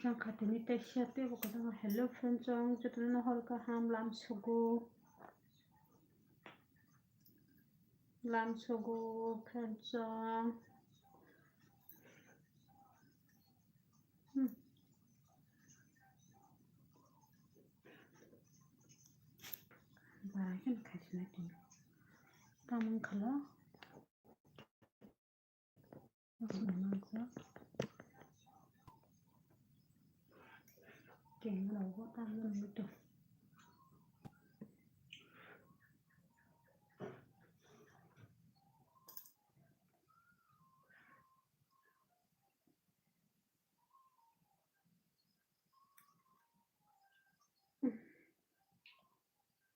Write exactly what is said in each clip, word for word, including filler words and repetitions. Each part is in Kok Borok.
Tang kha tini teisa teibo kwchangma. Hello friends, chwng jotono no hor kaham, lam sugo. Lam sugo friends, chwng. Hmm. Barai khe khaisina tini. Tamung khala.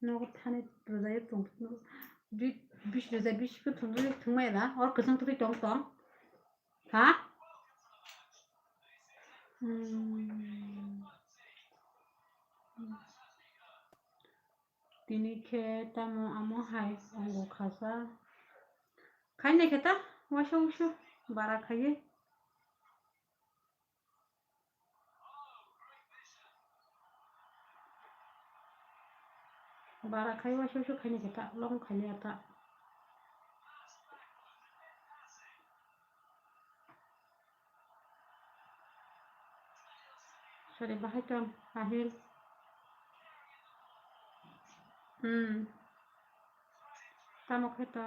Nogo thani rwjai tong, bi-, bis rwjai bis khe thwngwi thwngmaya da, or kwchang twi tong tong. Ha? Hmm. Tini khe tamo amo hai ongo khasa. Khaina khe ta waisa waisa bara khaiwi. Bara khai waisa waisa khaina khe ta, long khaina ta. Sorry, bahai tong, Ahil. Hmm. Tamo khe to.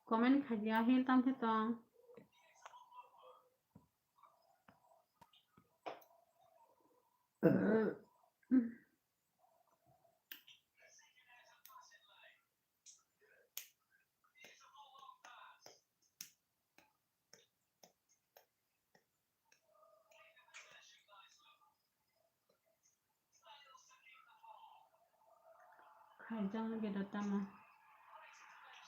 Comment khaidi Ahil, tamo khe tong. Khaijak nugwi da tamo.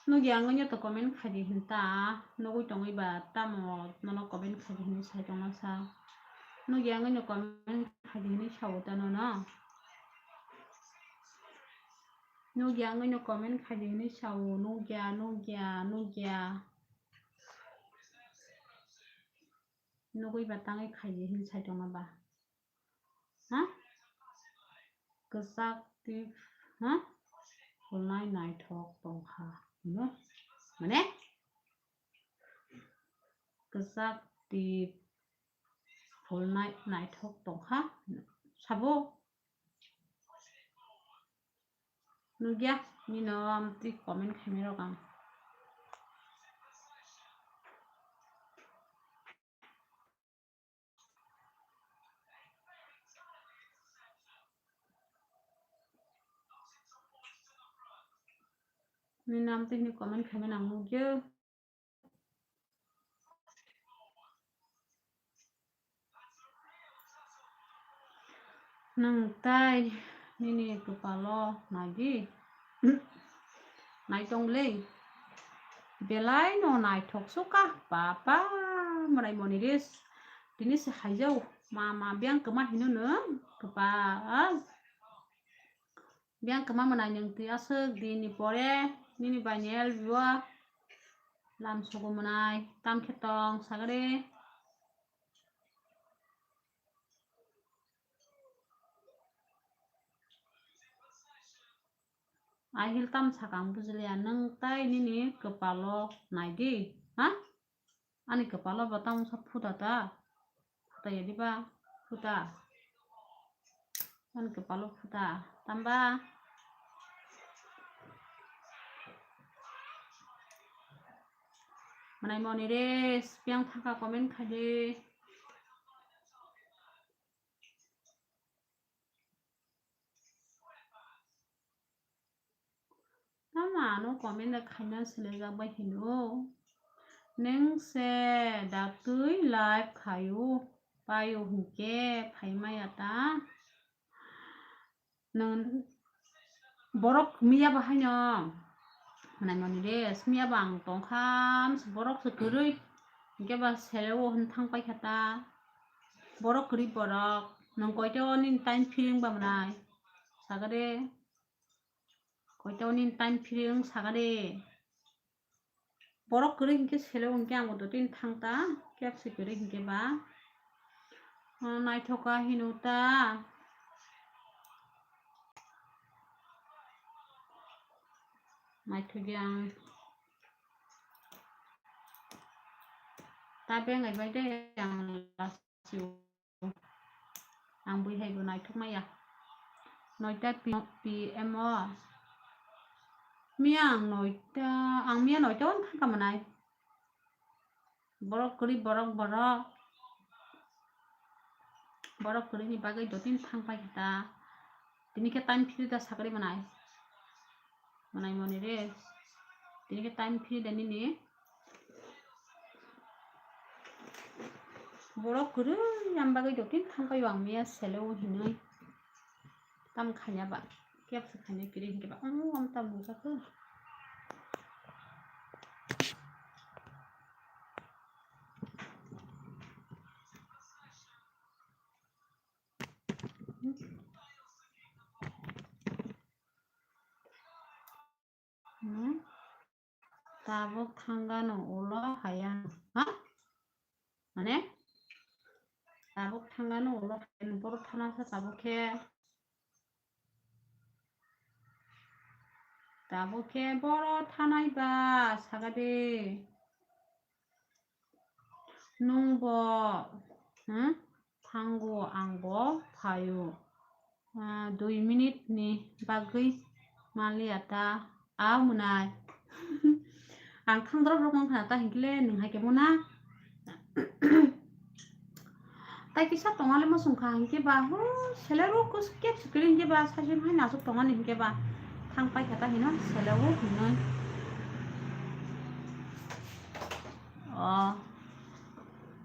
Nugya wngwi no to comment khaidi hinta. Nugwi tongwi ba tamo nono comment khaidi hinwi sai tongma sa. Nugya wngwi no comment khaidi hinwi sao ta nono. Nugya wngwi no comment khaidi hinwi sao. Nugya, nugya, nugya. Nugwi ba tangwi khaidi hinwi sai tongma ba. Ha? Kwchak tip, ha? Pholnai naithok tongkha. Hino? Mane? Kwchak tip pholnai naithok tongkha. Sabo? Nugya, nino amtwi comment khaimai rok ang. Nini nam twi hwnwi comment khaimani ang nukya. Nwng tai nini kwpalo naidi. Naitong le. Belai no naithok suka. Papa, mwrai moni res. Tini se haijao. Ma, ma, biyang kwma hino no. Kwpal. Biyang kwma mwnai nwng twi aswk din ni pore nini bai ni L B o lam sugo mwnai tam khe tong sagre. Ahil tam sakang bujiliya nwng tai nini kwpalo naidi ha? Ani kwpalo bo tamo sa phuta ta? Phuta ya diba? Phuta. Ani kwpalo phuta. Tamba? Mwnai moni res, biyang thaka comment khaidi. ano comment khaina selejak bai hino. Nwng se datwi live khaio, paio hinkhe phaimaya ta. Nwng borok miya bahaino, hwnai mani re, miya ba ang tongkha, borok se kwrwi, hinkhe ba seleo hwn thang paikha ta. Borok kwrwi borok, nwng koito nini time free wng ba mwnai? Saga de. Koito nini time free wng saga de. Borok kwrwi hinkhe selo hinkhe ang bo dotini thang ta, kebsi kwrwi hinkhe ba. O, naithoka hino ta. Naithokya ang. Ta bengai bai de ang last. Ang bui hai bo naithok maya. Noita P M o. Miya ang noita, ang miya noita o thangka manai. Borok kwrwi borok borok. Borok kwrwi ni bagwi dotini thang pai kha ta. Tini khe time free da sakri manai. Manai moni re. Tini khe time free da nini. Borok kwrwi yang bagwi dotini thang pai ang miya selo hinwi. Tam khanya ba. Kebsa khanya kiri hinkhe ba. Ang am tam nungjakho. Hmm? Tabuk thangano ulo hayano. Ha? Mane? Tabuk thangano ulo hayano. Boro thana sa tabuk khe. Tabuk khe boro thanai ba saga de. Nwng bo, hmm? Thango, ang bo phaio. Ah, dui minute ni bagwi manliya ta, a mwnai. Ang thangdrop rok wngkha ta hinkhe le nwng hai khe mona. Tai kisa tongale mo sungkha hinkhe ba, hu, sele ro kus kep sikiri hinkhe ba, sasi hai nasuk tongani hinkhe ba, thang pai kha ta hino, sele o hinoi. O,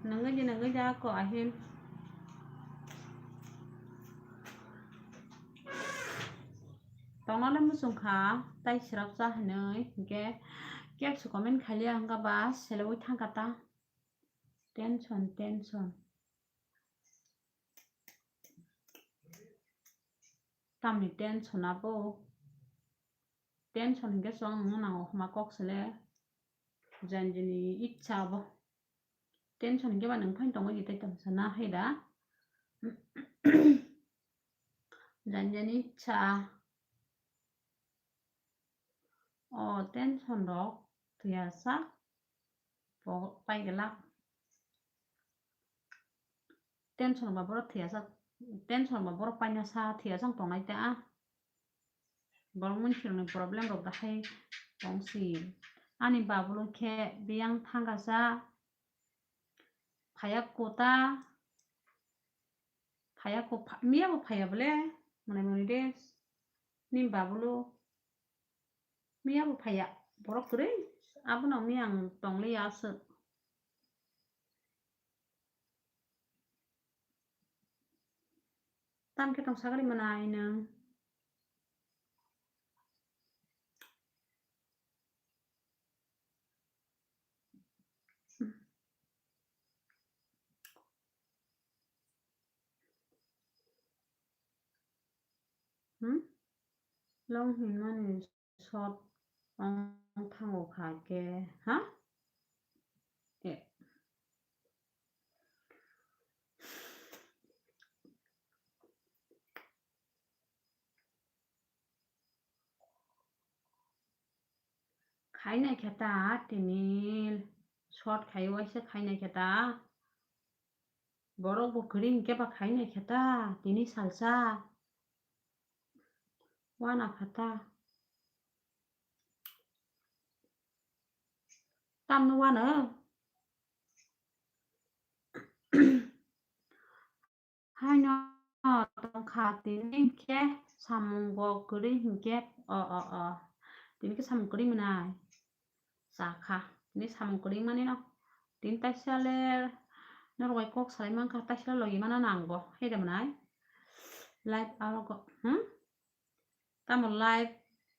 nangwi di, nangwi da ko ahin. Tongale mo sungkha, tai srapsa hinoi, hinkhe kep su comment khailiya hwnkha ba, sele o thang kha ta. Tension, tension. Tamni tension abo. Tension hinkhe chwng nango hwnma kok sele. Janjini ichha abo. Tension hinkhe ba nwng phain tongwi di tei tongsa na hai da. Janjani ichha. O tension rok thwiya sak bo pai glak. Tension ba borok thwiya sak, tension ba borok paina sa thwiya chang tongnai ta. Borok mwnsi rokni problem rok dahai tongsi. Ani babulu khe biyang thangkasa phaya kota. Phaya ko pha-, miya bo phaya bole, mwnai mwnai de, ni babulu miya bo phaya, borok kwrwi, abono miya ang tongliya aswk. Tam khe tong sagri mwnai nwng. Hmm? Long hinmani short ong thango kha ke, ha? Eh. Khainai khe ta tini short khai waisa khainai khe ta. Borok bo kwrwi hinkhe ba khainai khe ta tini salsa. Wana kha ta. Tamno wano? Haino tongkha tini khe samung bo kwrwi hinkhe o, o, o. Tini khe samung kwrwi mwnai. Chakha. Tini samung kwrwi mani no. Tini taisa le norok bai kok salai mankha, taisa le logi mana nang bo. Hai da mwnai. Live aro go. Hmm? Tamo live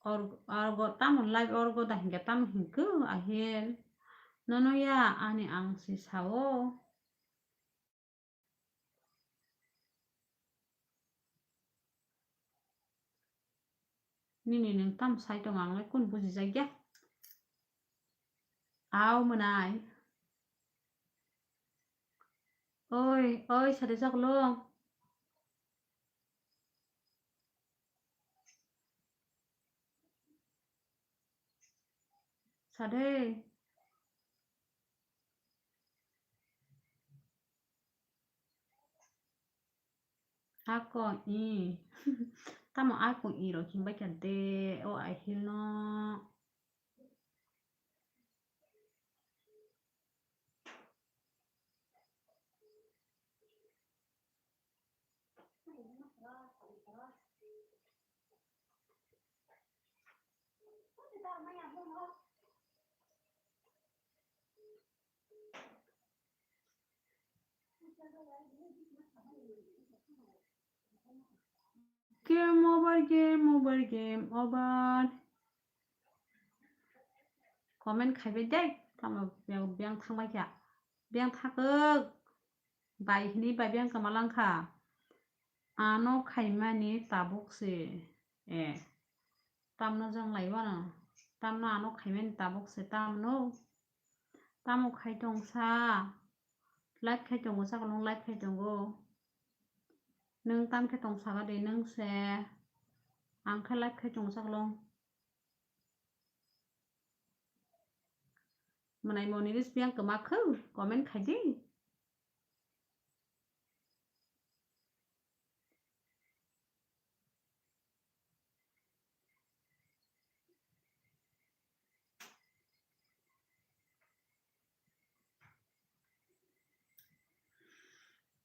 or, or go, tamo live or go da hinkhe, tamo hinkhe ahil. Nono ya ani ang si sao. Nini nwng tam sai tongo, ang le kunu buji jak ya. Au mwnai. Oi, oi, sade jak lo. Sade. Ako i. Tamo ako i ro himbai kha de o ahil no. Game over, game over, game over. Comment khaibai dai, tamo biyang, biyang thangbai kha. Biyang thakuk. Bai hini bai biyang kwma langkha. Ano khaimani tabuk se. Eh. Tamno jang lai wano. Tamno ano khaimani tabuk se tamno. Tamo khai tong sa. Live khai tongo sakolong, live khai tongo. Nwng tam khe tong saka de nwng se. Ang khe live khai tongo sakolong. Mwnai moni ris biyang kwma khw, comment khai di.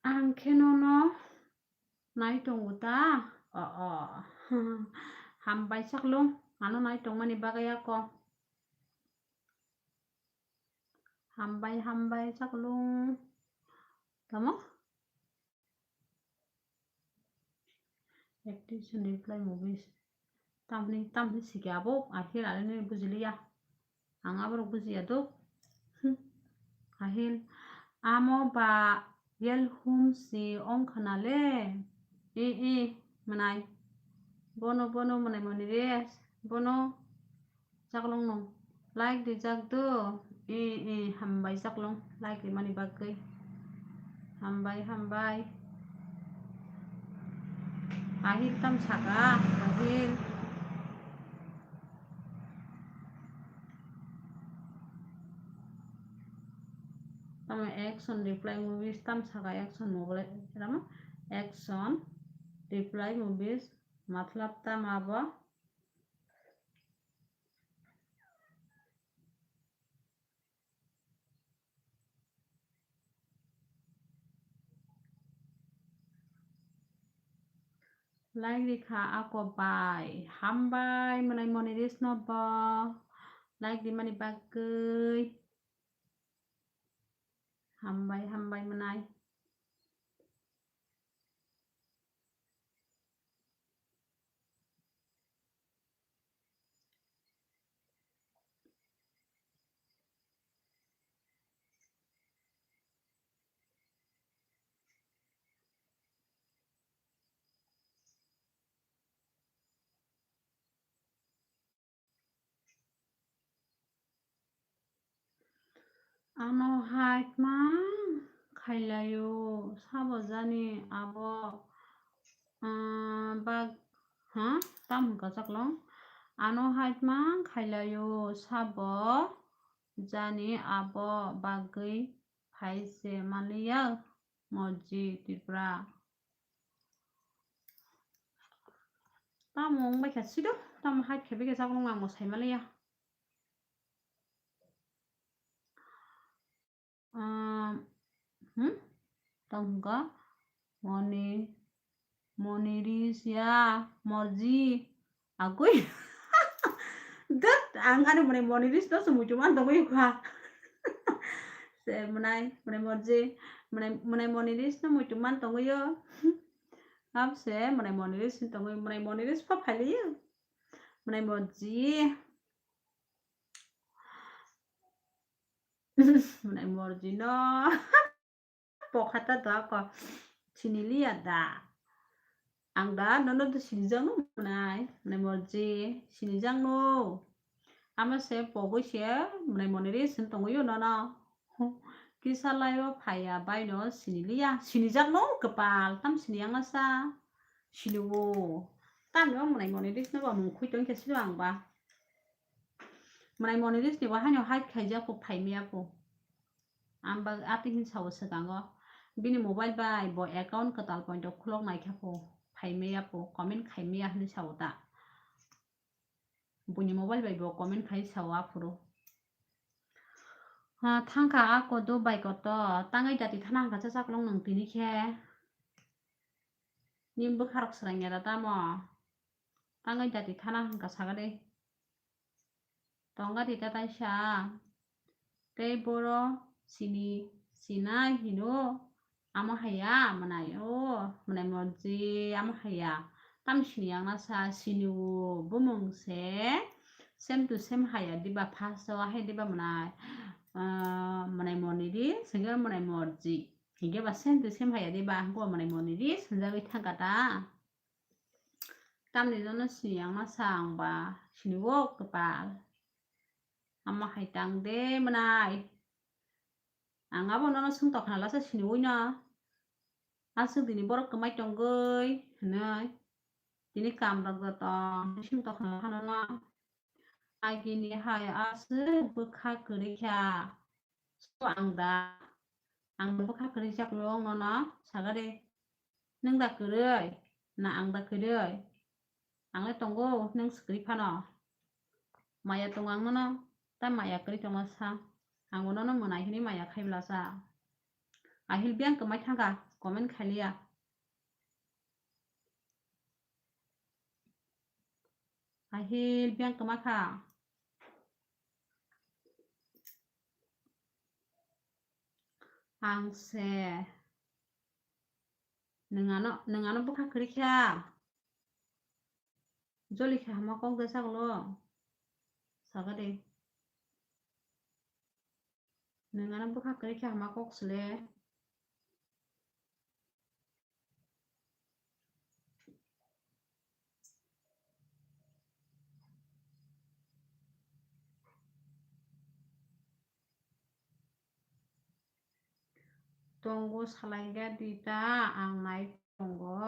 Ang khe nono nai tongo ta? O, o. Hambai saklung, ano nai tongmani bagwi ako. Hambai, hambai saklung. Tamo? Activation reply movies. Tamni, tamni sike abo, ahil ale nini bujiliya. Ang aborok bujiya do. Hmm. Ahil. Amo ba yel hum si ong khana le. I, i, mwnai. Bono, bono, mwnai moni res. Bono. Chaklong no like rijak do. I, i, hambai chaklong like rimani bagwi. Hambai, hambai. Ahil tam saka, ahil. Tamo action reply movies tam saka action mobile rama action reply movies matlab tam abo. Like rikha ako bai. Hambai mwnai moni ris no bo. Like rimani bagwi. Hambai, hambai mwnai. Ano hai tma khailaio, sabo jani abo, ah, bag, ha? Tam hwnka chaklong? Ano hai tma khailaio, sabo jani abo bagwi phai se manliya, Morji Tripura. Tamo wng bai kha sido, tamo hai khe bai khe chaklong ang bo sai manliya. Um, hmm? Tongka moni, moni ris ya, Morji, agui. Dut, ang ani mwnai Moniris no se muitu man tongwi kha. Se mwnai, mwnai Morji, mwnai, mwnai Moniris no muitu man tongwi o. Ap se mwnai Moniris tongwi, mwnai Moniris pha phailiyo. Mwnai Morji. Mwnai Morji no. Pokhata da ko siniliya da. Ang da nono da sinijakno mwnai, mwnai Morji, sinijakno. Ama se pogwi se mwnai Moniris tongwi o nono. Kisa laio phaiya baino siniliya, sinijakno kwpal tam siniyang asa. Siniwo. Tamni o mwnai Moniris no ba mung khui tong khe silo ang ba. Mwnai Moniris ni bo haino hai khaijak po phaimaya po. Ang ba ati hin sao swkango. Bini mobile bai bo account kwtal point o khulok naikha po. Phaimaya po, comment khaimaya hinwi sao ta. Buini mobile bai bo comment khai sao aphuru. Ha, thangkha ako do bai koto. Tangwi dati thana hangkha chachaklong nang tini khe. Ni bwkharok swrangya da tamo? Tangwi dati thana hangkha saga de. Tonga di ta taisa. Tei boro sini, sinai hino. Amo haya mwnai o, mwnai Morji, amo haya. Tam sini yang nasa sini o bumung se. Same to same haya diba first o hai diba mwnai. Ah, mwnai Moniris, sengke mwnai Morji. Hingke ba same to same haya diba, hingke mwnai Moniris, swngjagwi thangka ta. Tamni jono sini ang masa ang ba sini o kwpal. Amo hai tang de mwnai. Ang abo nono swng tokna lasa sini ui no. Aswk dini borok kwmai tongwi hwnwi. Tini kam rok joto swng tokna lasa nono. Agini hai aswk bwkha kwrwi kha. So ang da, ang da bwkha kwrwi jak long nono saga de. Nwng da kwrwi, na ang da kwrwi? Ang le tongo, nwng swkri phano. Maya tongo ang nono, ta maya kwrwi tongo sa. Ang bo nono mwnai hwnwi maya khai bwla sa. Ahil biyang kwmai thangkha, comment khailiya. Ahil biyang kwma kha. Ang se nwng ano, nwng ano bwkha kwrwi kha. Joli khe hama kok de saglo. Saga de. Nwng ano bwkha kwrwi khe hama kok sle. Tongo salai ga di ta, ang nai tongo.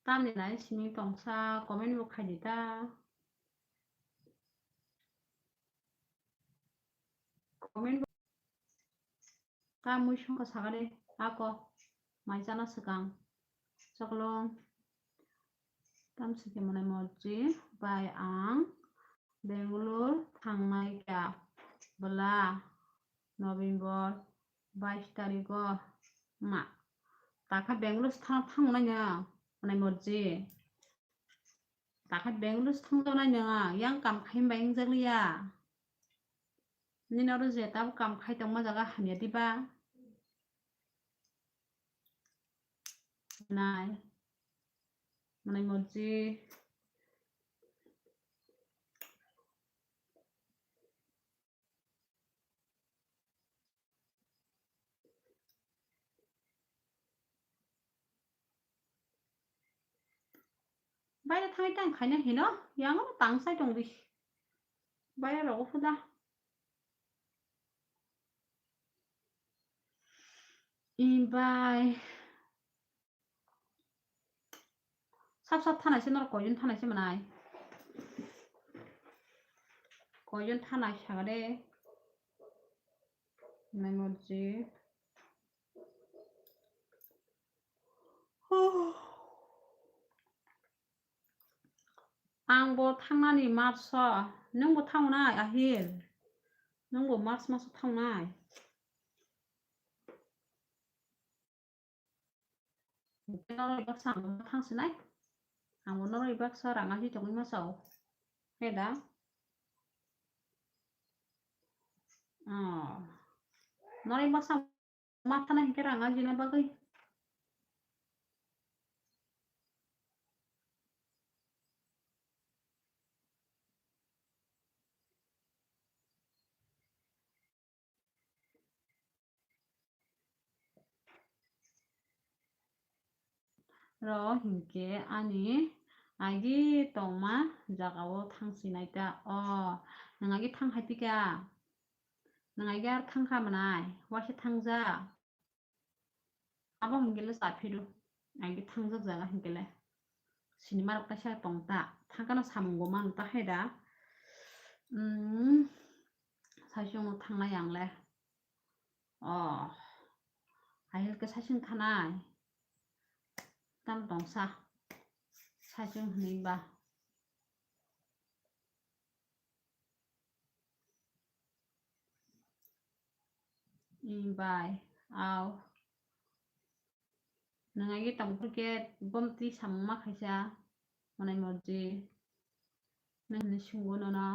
Tamni nai simi tongsa comment bo khai di ta. Comment bo ta mui songkha saga de ako mai chana swkang. Chaklong. Tamsike mwnai Morji bai ang Bangalore thangnai kha bwla November bais tarikh o ma. Takha Bangalore thang, thangnai no mwnai Morji. Takha Bangalore thangjaknai no yang kam khai bai wngjakliya. Nini oro je tabuk kam khai tongma jaga hamya diba? Nai. Mwnai Morji. Baire thangwi tang khaina hino, yango tang sai tong di. Baire rogo phuda. Imbai. Sap sap thanai se norok koijon thanai se mwnai. Koijon thanai saga de. Mwnai Morji. Ang bo thangnani March o. Nwng bo thangnai, Ahil? Nwng bo March maso thangnai? Norok baksa ang thang sinai. Ang bo norok baksa rang ahi tongwi ma sao. Heda. Oh. Norok baksa ma thana hinkhe rang ajina bagwi. Ro hinkhe ani agi tongma jagao thang sinai ta. O, nwng agi thang hai pika. Nwng agi ar thang kha mwnai. Waisa thang ja. Abo hinkhe le cha phiru. Agi thang jak jaga hinkhe le. Sinima rok kaisa tong ta. Thang kano samung bo manu ta hai da. Hmm. Saichung thangnai ang le. Oh, ahil khe saichung thanai. Tam tongsa. Saichung hwnwi ba. Bai, au. Nwng agi tongphuru khe bom twi samung ma khaisa, mwnai morji. Nwng hwnwi swngo nono.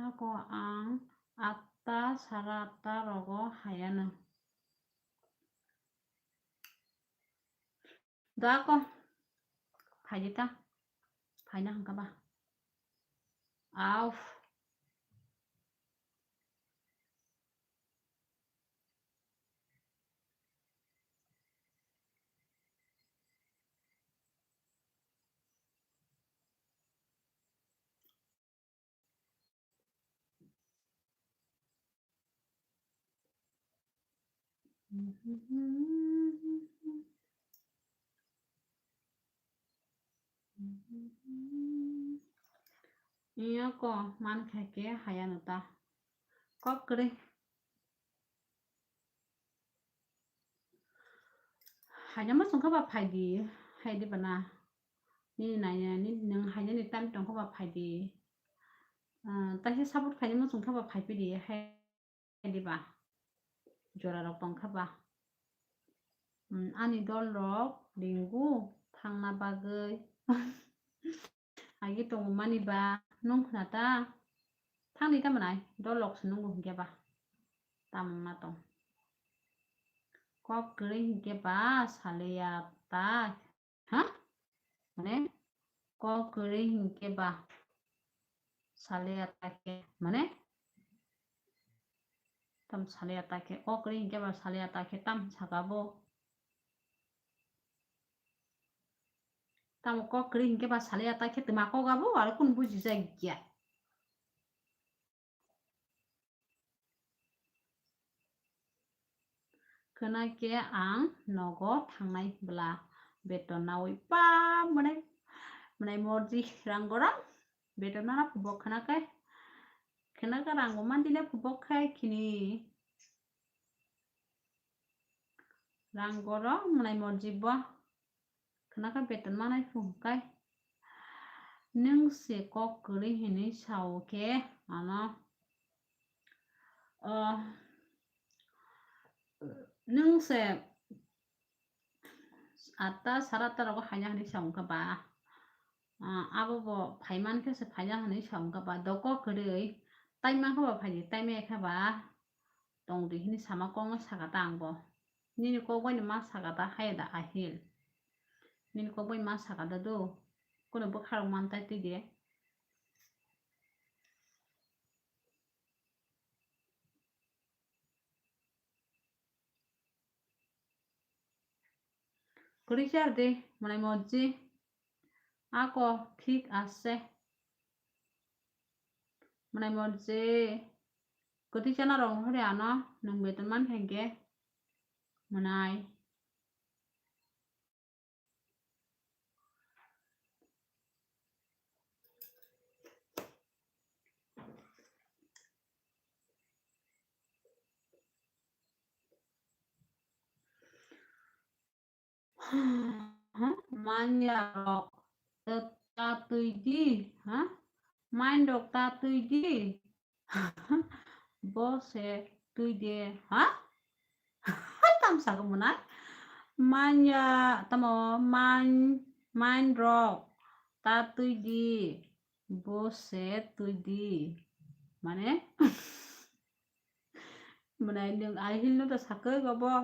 Ako ang atta, sara atta rogo hayano. Da ako. Phaidi ta. Phaina hangka ba. Auf. Iya ko man kha khe hayano ta. Kok kwrwi. Haina ma songkha ba phaidi, haidi bana. Nini nanya, nini nwng hainani time tongkha ba phaidi. Ah, taisa support khaina ma songkha ba phaipidi, hai. Diba? Jora rok tong kha ba? Hmm, ani dol rok ringo thangna bagwi. Agi tongo mani ba, nung khna ta? Thangni ta mwnai, dol rok se nungo hinkhe ba. Tamo ma tong. Kok kwrwi hinkhe ba, saliya ta. Ha? Mane, kok kwrwi hinkhe ba saliya ta khe, mane? Tam saliya ta khe, kok kwrwi hinkhe ba saliya ta khe tam saka bo. Tamo kok kwrwi hinkhe ba saliya ta khe twma kok abo, aro kunu buji jak ya. Khna khe ang nogo thangnai bwla beton naui pa mwnai, mwnai morji rang gorong beton mana phubok khna khe, khna khe rang bo mandile phubok khai khini rang gorong mwnai morji bo. Khna khe beton manai phung kai. Nwng se kok kwrwi hinwi sao khe ano, ah, nwng se atta, sara atta rogo haina hinwi sao khe ba, ah, abo bo phaiman khe se phaina hinwi sao khe ba, do kok kwrwi taima khe ba phaidi, taima khe ba tongdi hinwi sama kok no saka ta ang bo. Nini kok bai no ma saka ta haya da ahil. Nini kok bai ma saka da do. Kono bwkha rok man tai twi de. Kwrwi char de, mwnai morji. Ako thik ase. Mwnai morji. Kwtwi chana rong hori ano, nwng beton man khe hwnkhe. Mwnai. Manya rok, cha twi di, ha? Main rok ta twi di. Bo se twi de. Ha? Tam sago mwnai. Main ya, tamo main, main rok ta twi di. Bo se twi di. Mane? Mwnai nwng ahil no ta sakhe go bo.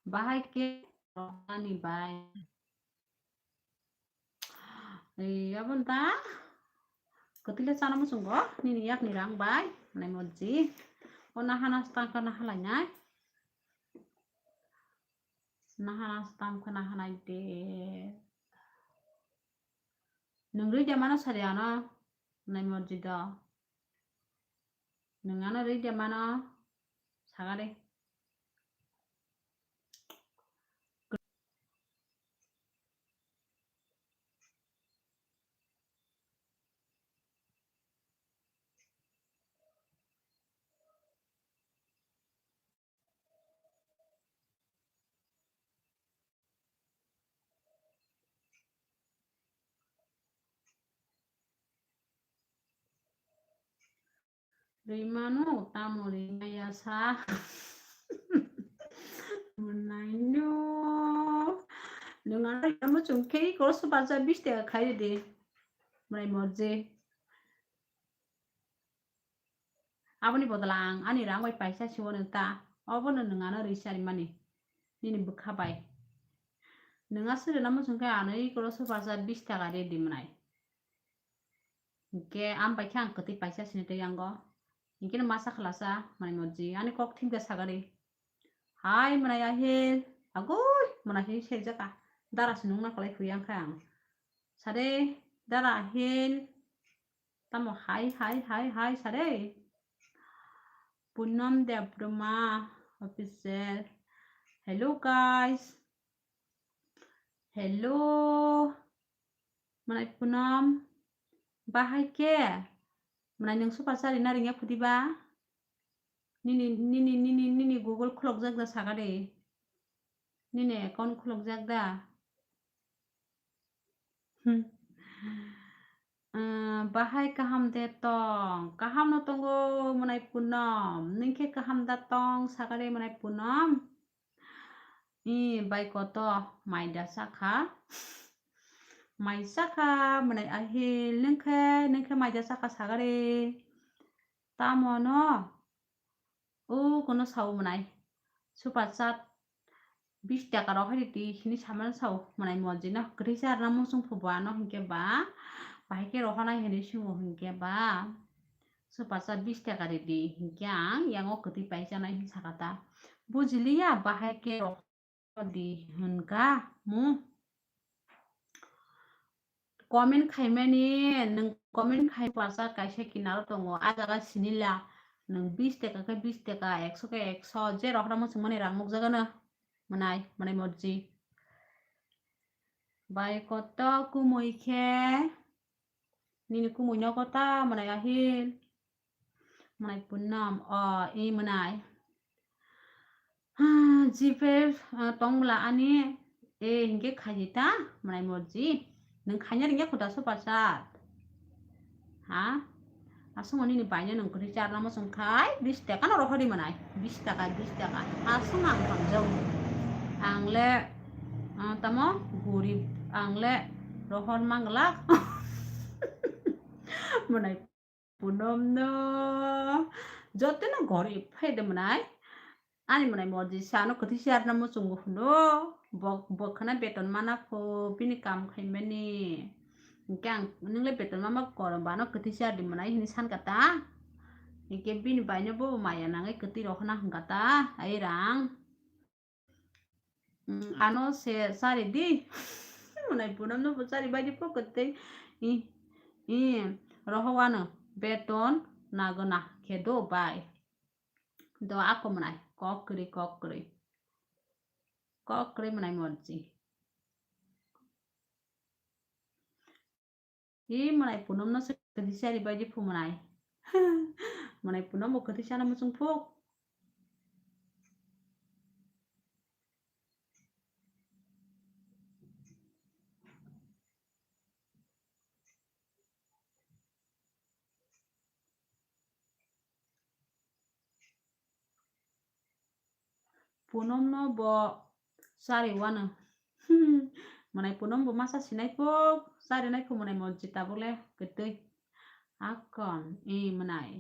Bahai khe ani bai. Ei, abon ta. Kwtwile chana muchungo, nini yakni rang bai, mwnai morji. O nahana stangkha nahalainai. Nahana stangkha nahanai de. Nwng rwi de mano sari ano, mwnai morji do. Nwng ano rwi de mano, sagade. Rimano, tamo rimaya sa. Mwnai no. Nwng ano rimano chwng khe iko super chat bish taka khai di. Mwnai morji. Aboni bodol ang ani rang bai paisa siwo nwng ta. Obono nwng ano risa rimani. Nini bwkha bai. Nwng aswk rina muchung khe ano iko super chat bish taka ridi mwnai. Hinkhe am bai khe ang kwtwi paisa sini tei yango. Hinkhe no masa khlasa mwnai morji. Ani kok thik da sagari. Hai mwnai ahil. Agoi mwnai ahil sejaka. Dara se nungna kwlai phui ang khe ang. Sade dara ahil. Tamo hai hai hai hai sade. Punam Debbarma official. Hello guys. Hello. Mwnai Punam. Bahai khe? Mwnai nwng super chat rina ringya phuti ba? Nini, nini, nini, nini Google khulokjak da saka de. Nini account khulokjak da. Hmm. Ah, bahai kaham de tong? Kaham no tongo mwnai Punam. Nwng khe kaham da tong saka de mwnai Punam? I bai koto mai da sakha. Mai sakha mwnai ahil nwng khe, nwng khe mai da sakha sagari. Tamo no? O kono sao mwnai. Super chat bish taka rok hai di hini samano sao mwnai morji no. Kwrwi charna muchung phubo ano hinkhe ba. Bahai khe rohonai hinwi swngo hinkhe ba. Super chat bish taka ridi hinkhe ang yango kwtwi paisa nai hin sakha ta. Bujiliya bahai khe rohodi hinka mu. Comment khaimani nwng comment khai pasa kaisa kinaro tongo, a jaga sinila nwng bish taka khe bish taka, ekso khe ekso, je rohorma swngmani rang nukjagano mwnai, mwnai morji. Bai koto kumui khe nini kumui nogo ta mwnai ahil. Mwnai Punam, o, i mwnai. Ha, G Pay, ah, tongmwla ani, e, hinkhe khaidi ta, mwnai morji. Nwng khaina ringya khuda super chat. Ha? Aswk nini baino nwng kwrwi charna muchung khai, bish taka no rohorwi mwnai. Bish taka, bish taka. Aswk ang thamjao. Ang le, ah, tamo, gorib, ang le rohor manglak. Mwnai Punam no jotono gorib phaide mwnai. Ani mwnai morji sano kwthwi si arna muchungo hwno. Bo, bo khwna beton mana pho bini kam khaimani. Hinkhe ang nwng le beton mama korom bano kwthwi si ardi mwnai hinwi sankha ta. Hinkhe bini baino bo maya nangwi kwthwi rohorna hwnkha ta. Ai rang. Mm, ano se chari di. Mwnai Punam no bo chari bai di pokot tei. I, i, rohowano beton nagona khe do bai. Do ako mwnai kok kwrwi, kok kwrwi. Kok kwrwi mwnai morji. Hi mwnai Punam no se kwthwi chari bai di phu mwnai. Mwnai Punam bo kwthwi chana muchung phuk. Punomno bo chari wano. Mwnai Punom bo masa sinai po, chari nai kho mwnai mo jita bole ketui. Akon, e mwnai.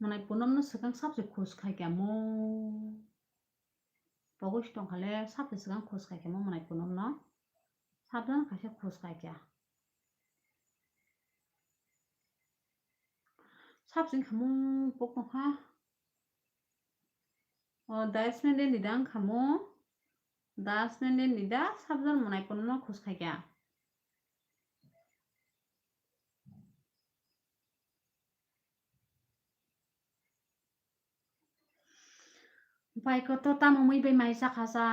Mwnai Punomno swkang sabse khus khai kha mo. Pogwi tong khale sabse swkang khus khai kha mo mwnai Punomno. Sabjano kaisa khus khai kha. Sabse wngkha mo pokno kha. O, das menden ni da wngkha mo. Das menden ni da sabjano mwnai Punomno khus khai kha. Bai koto tamo mui bai mai chakha sa.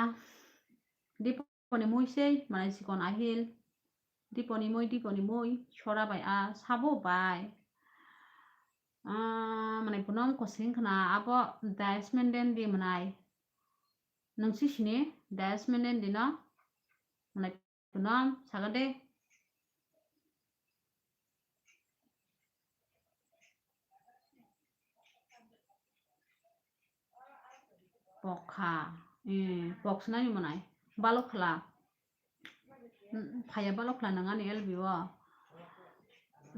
Diponi mui sei, mwnai chikon ahil. Diponi mui, diponi mui, sora bai a, sabo bai. Ah, mwnai Punom kosing khna abo das menden di mwnai. Nwng si sini das menden di no? Mwnai Punom, saga de. Pokha. Eh, pok sinai mwnai. Balok khla. Mm, phaya balok khla nang ani L B o.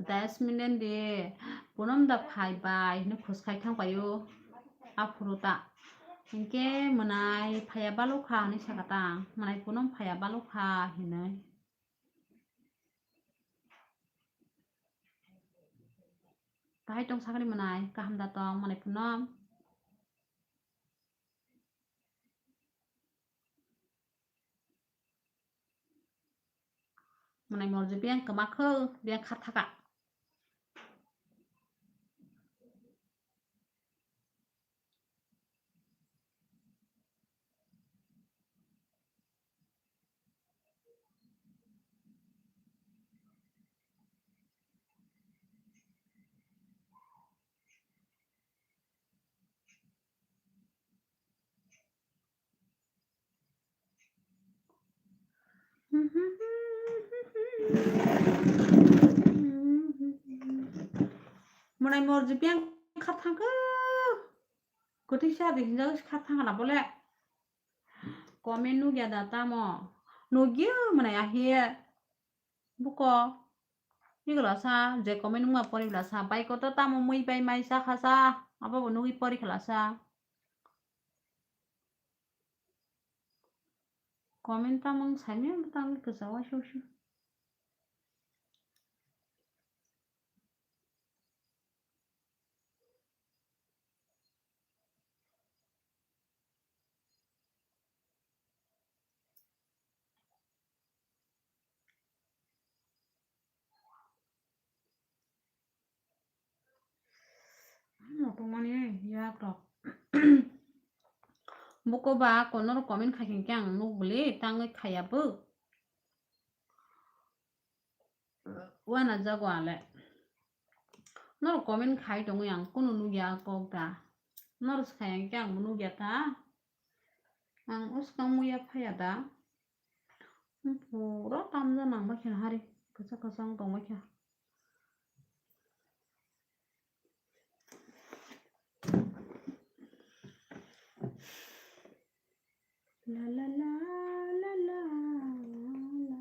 Das menden di. Punom da phai bai, hino khus khai thang paio. Aphuru ta. Hinkhe mwnai phaya balok kha hinwi sakha ta. Mwnai Punom phaya balok kha hinwi. Bahai tong sakani mwnai, kaham da tong mwnai Punom. Mwnai morji biyang kwma kho, biyang kha thaka. Mwnai morji biyang kha thangkha. Kwtwi sa de hinjak kha thangkha na bole. Comment nugya da tamo. Nugya mwnai ahi. Buko. Igla sa, je comment nungma pori bla sa. Bai koto tamo mui bai mai sa kha sa. Abo bo nugwi pori khla sa. Comment tamung saimya tamung kwchao waisa waisa. Motongmani yak rok. Buko ba kono rok comment khai khe ang nuk bwli tangwi khaya bo. Wana jago ale. Norok comment khai tongwi ang kunu nugya kok da. Norok sai ang khe ang bo nugya ta. Ang uskang muya phaya da. Pura tamja nang bai khe hari. Kwchak kwchang tong bai khe. La la la la la la.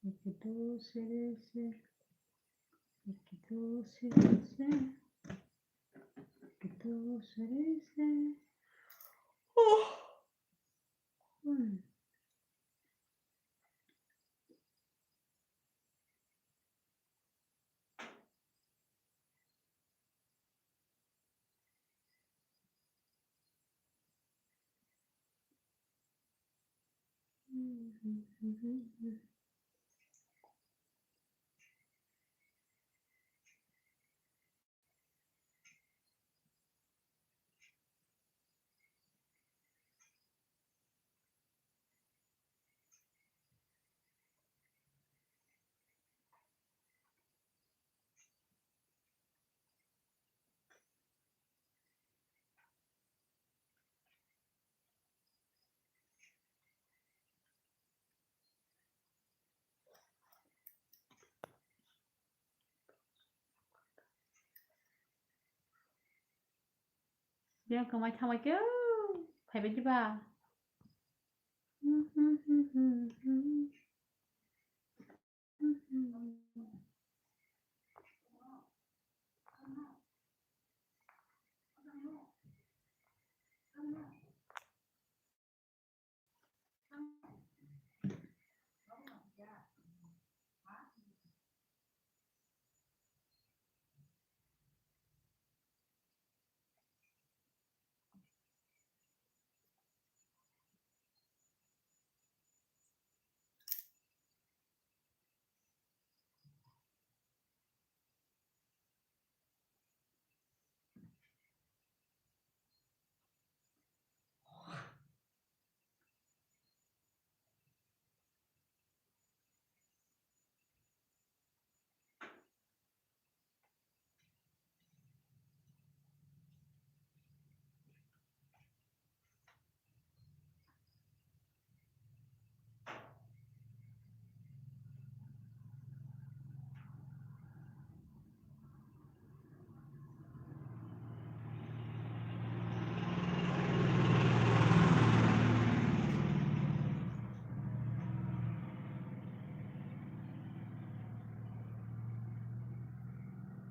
Iki do sere se. Iki do sere se. Iki do sere se. Oh. Hmm. Yang kwmai thamai khe phaibai diba?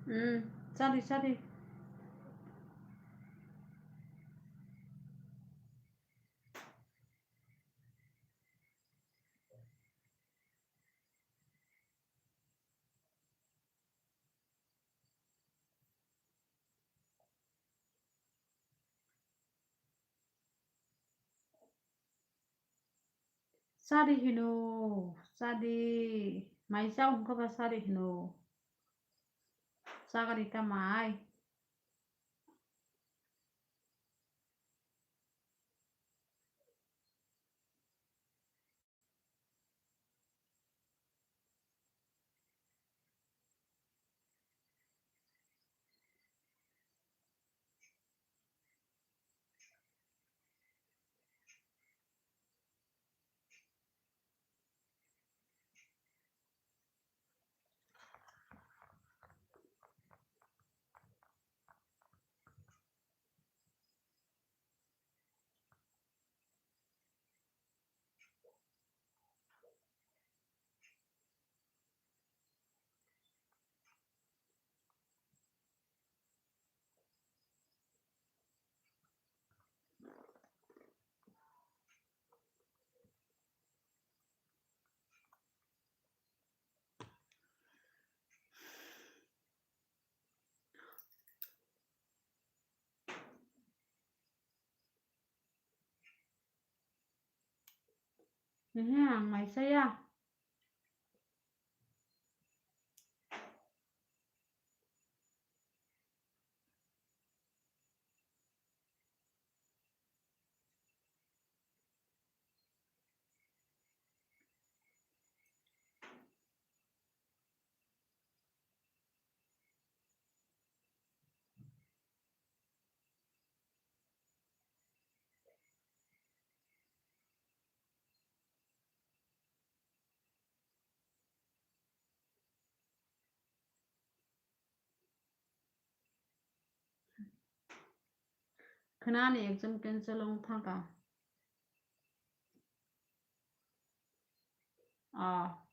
Hmm, chadi, chadi. Sari hino, sari. Mai sa wngkha ba sari hino. Sagari ta mai. Ehe, ang mai saya. Khwnani exam cancel wng thangkha. Ah.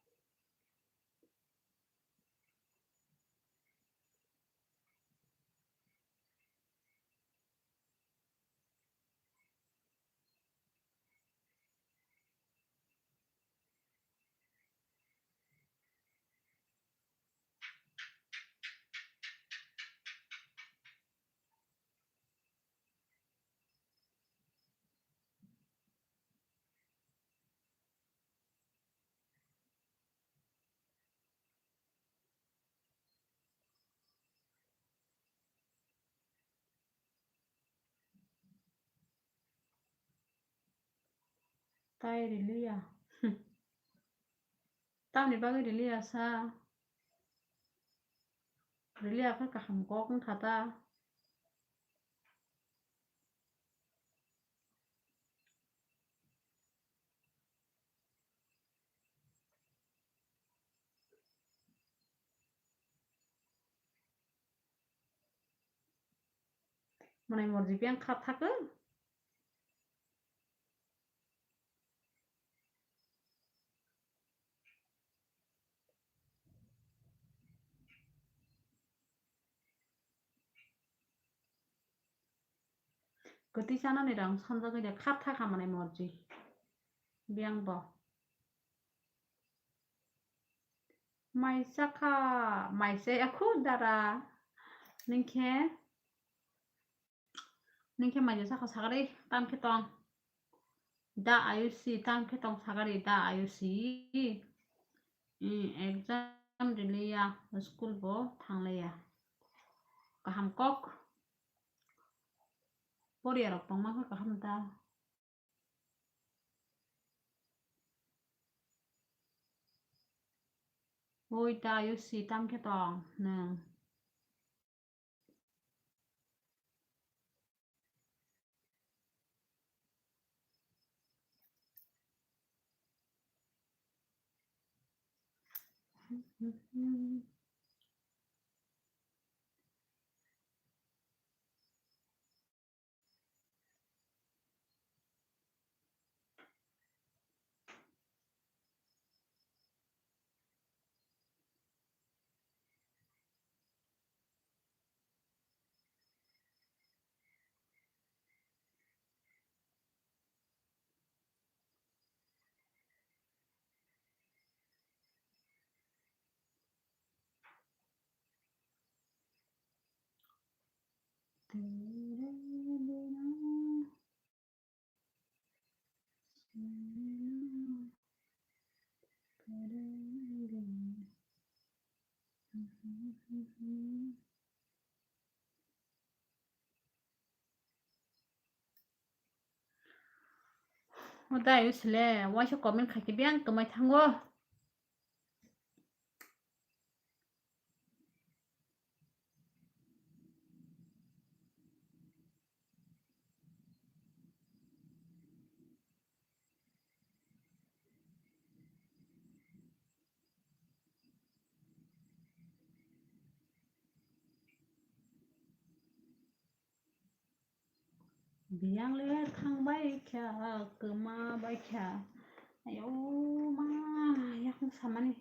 Tai riliya. Tamni bagwi riliya sa? Riliya khe kaham kok wngkha ta. Mwnai morji biyang kha thakw. Kwtwi chanani rang sanjagwi de kha thakha mwnai morji biyang bo. Mai chakha, mai chaya khu dara. Ningkhe, ningkhe mai chakha sagari, tam khe tong. Da Ayushi, tam khe tong sagari, da Ayushi. Exam riliya, school bo thangliya. Kaham kok. Poriya rok tongma khe kaham da. Oi ta, Ayushi, tam khe tong nwng? O dai, o sile waisa comment khaikhe biyang twmai thango. Biyang le thang bai kha, kwma bai kha. Ayo ma, yakung samani.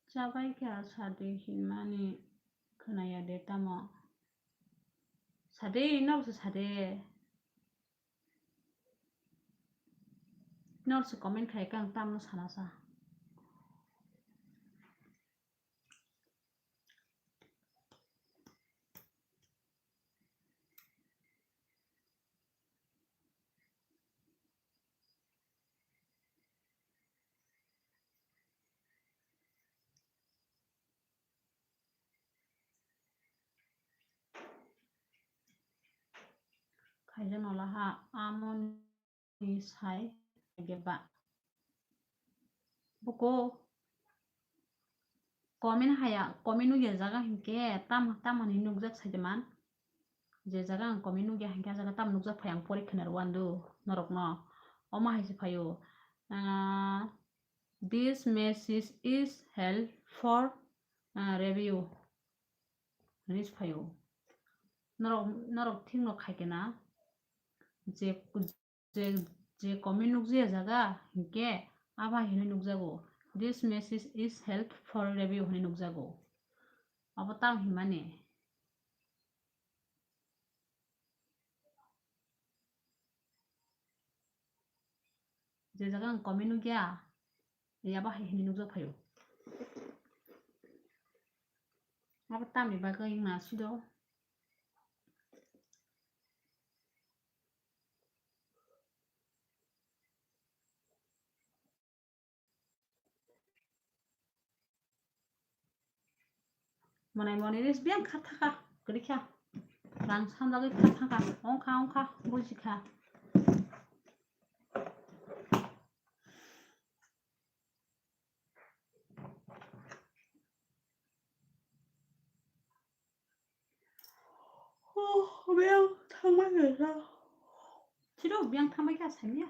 Chabai kha sadi hinmani khwnaya de tamo? Sadi, norokse sadi. Norokse comment khaikha, ang tamno sana sa. Khaijano laha amoni sai geba. Buko comment haya, comment nugya jaga hinkhe tam, tamani nukjak saijaman. Je jaga ang comment nugya hinkhe, ah jaga tam nukjak phai, ang pori khwna rw andu norokno. Omo hai se phaio. Ah, this message is held for, ah, review. Hinwi se phaio. Norok, norok thik no khai khe na. Je, je, je comment nukjaya jaga hinkhe abo hai hinwi nukjago, "This message is held for review" hinwi nukjago. Abo tamo hinmani. Je jaga ang comment nukya, Yaba hai hini nukjak phaio. Abo tamni bagwi wngna sido. Monai monai res biyang kha thaka, kwrwi kha. Rang sanjagwi kha thaka, ongkha ongkha, buji kha. Oh, biyang thangbai kha. Siro biyang thangbai kha sanya.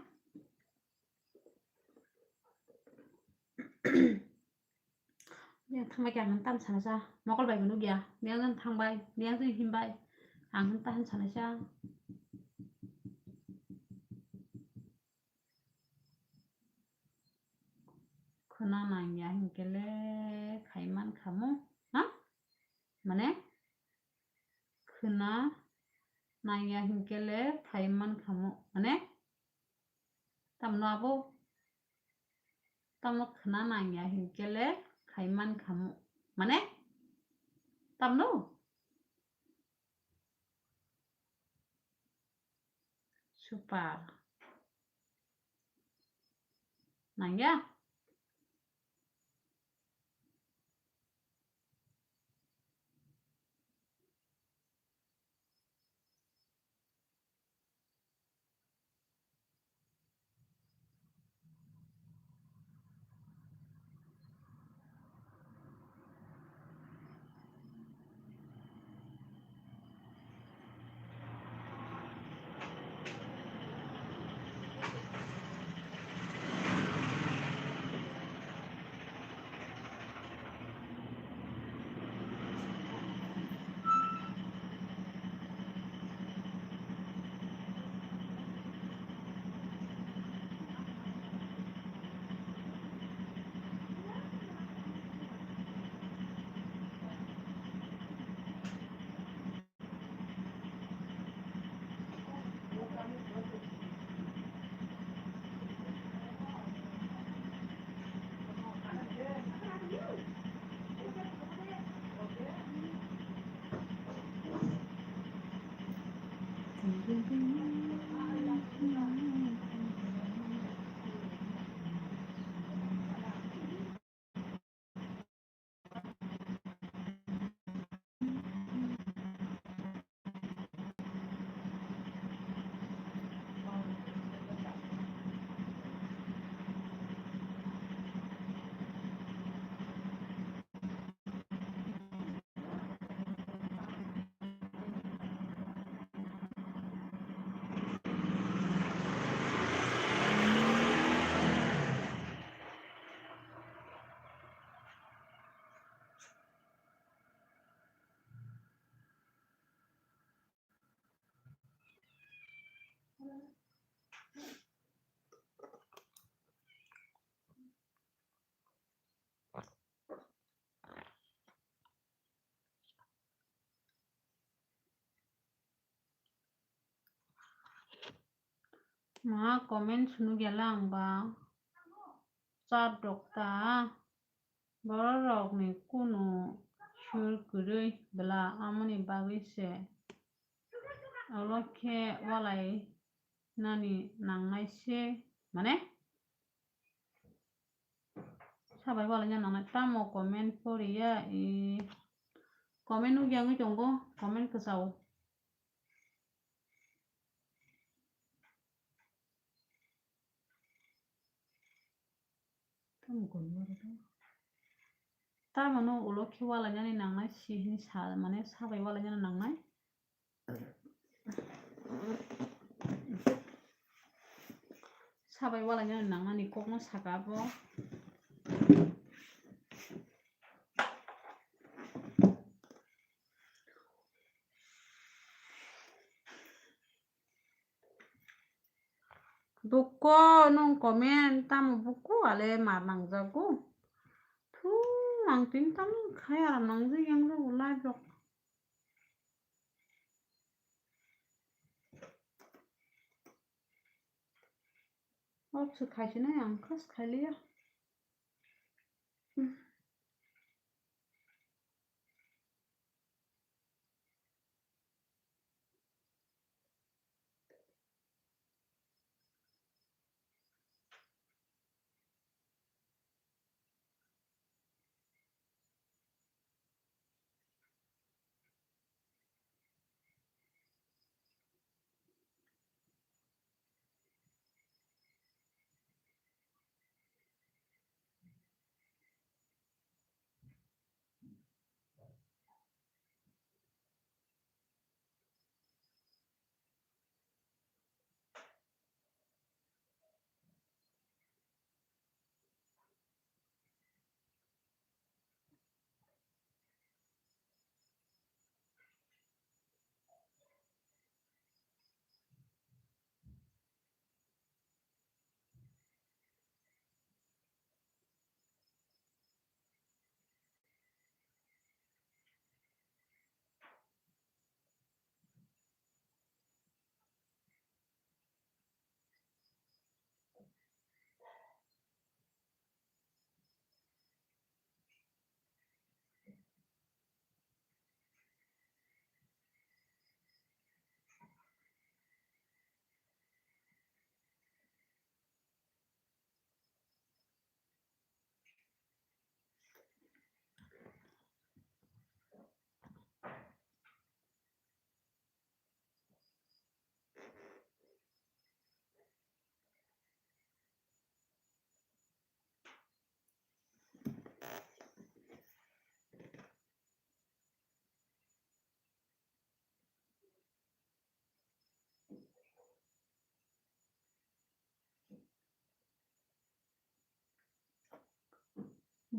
Biyang thangbai kha ang tam sana sa. Mokol bai nukya. Biyang jang thangbai, biyang jang himbai. Ang ta han sana sa. Khwna nangya hinkhe le khai man khamu, ha? Mane? Khwna nangya hinkhe le khai man khamu, mane? Tamno abo? Tamno khwna nangya hinkhe le khai man khamu, mane? Tamno? Super. Nangya? Ma comment sunu gela ang ba chat rok ta. Borok rok ni kunu sur kwrwi bwla, amoni bagwi se olo khe walai nani nangnai se, mane? Sabai walai nani nangnai, tamo comment poriya, i comment nukya wngwi tongo, comment kwchao. Tamo ulo khe walainani nangnai si hini sa, mane sabai walainani nangnai. Sabai walainani nangnani kokno saka abo. Buko nung comment tamo buko ale mar nangjago. Thu, ang tin tam khai aram nangjak yang jago live rok. Off se khai sinai ang khas khai liya.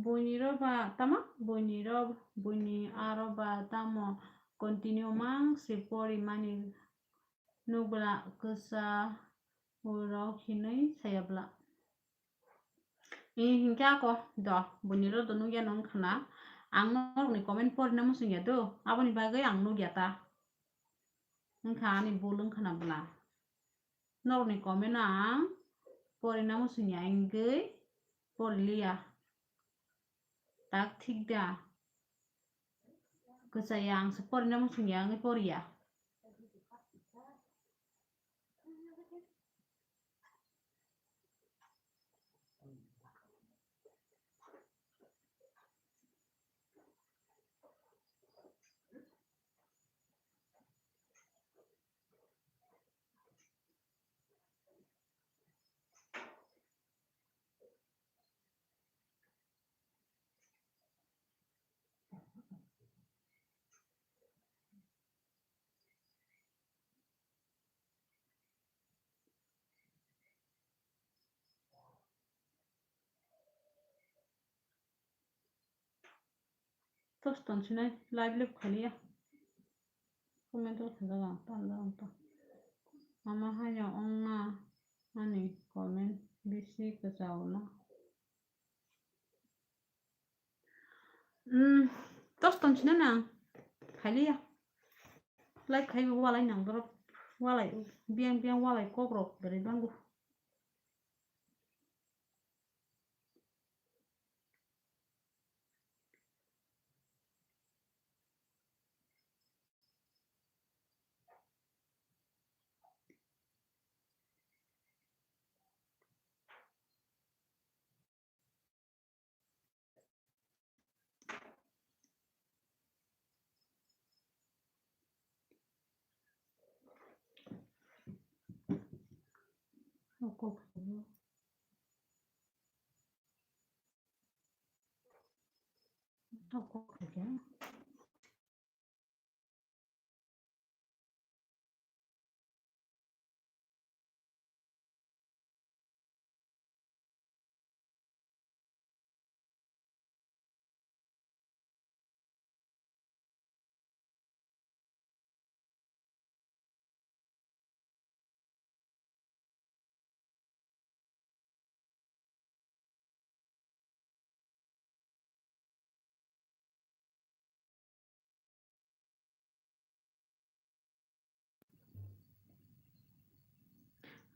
Buini ro ba tamo? Buini ro, buini aro ba tamo? Continue mang se pori mani nukla kwsa urok hinwi saya bwla. Ee, hinkhe ako do, buini ro do nukya nung khna. Ang norokni comment porina muchungya do, aboni bagwi ang nukya ta. Wngkha ani bul wngkha na bwla. Norokni comment no ang porina muchungya, wngwi poriliya. Tak thik da? Kwchaya, ang se porina muchungya, wngwi poriya. Tos tongsinai live live khaliya. Comment o thajak ang, tamo jagong to. Mama haino wngma ani comment bisi kwchao na. Hmm, tos tongsinai nang khaliya. Live khaibo walai nang borok, walai, biyang biyang walai kokrok bwrwi bango.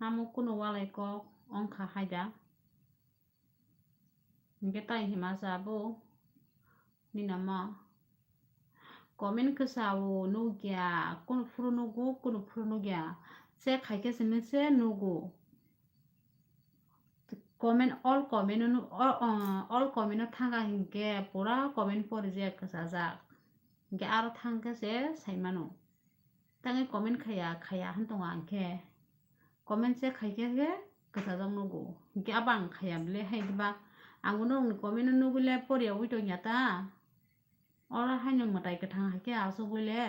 Amo kunu walai kok wngkha haida. Hinkhe tai hima sa bo ninama comment kwchao nukya, kunu phuru nugo, kunu phuru nukya. Check khaikhe se nung se nugo. Comment, all comment o nu-, all, uh, all comment o thangkha hinkhe pura comment porijak, kwchajak. Hinkhe aro thangkhe se saimano. Tangwi comment khaya, khaya hwn tongo ang khe. Comment se khaikhe khe kwchajak nugo. Hinkhe abo ang khaya bwle hai diba. Ang bo norokni comment o nugwi le poriya wi tongya ta. Oro haino mwtai kwthang hai khe achugwi le.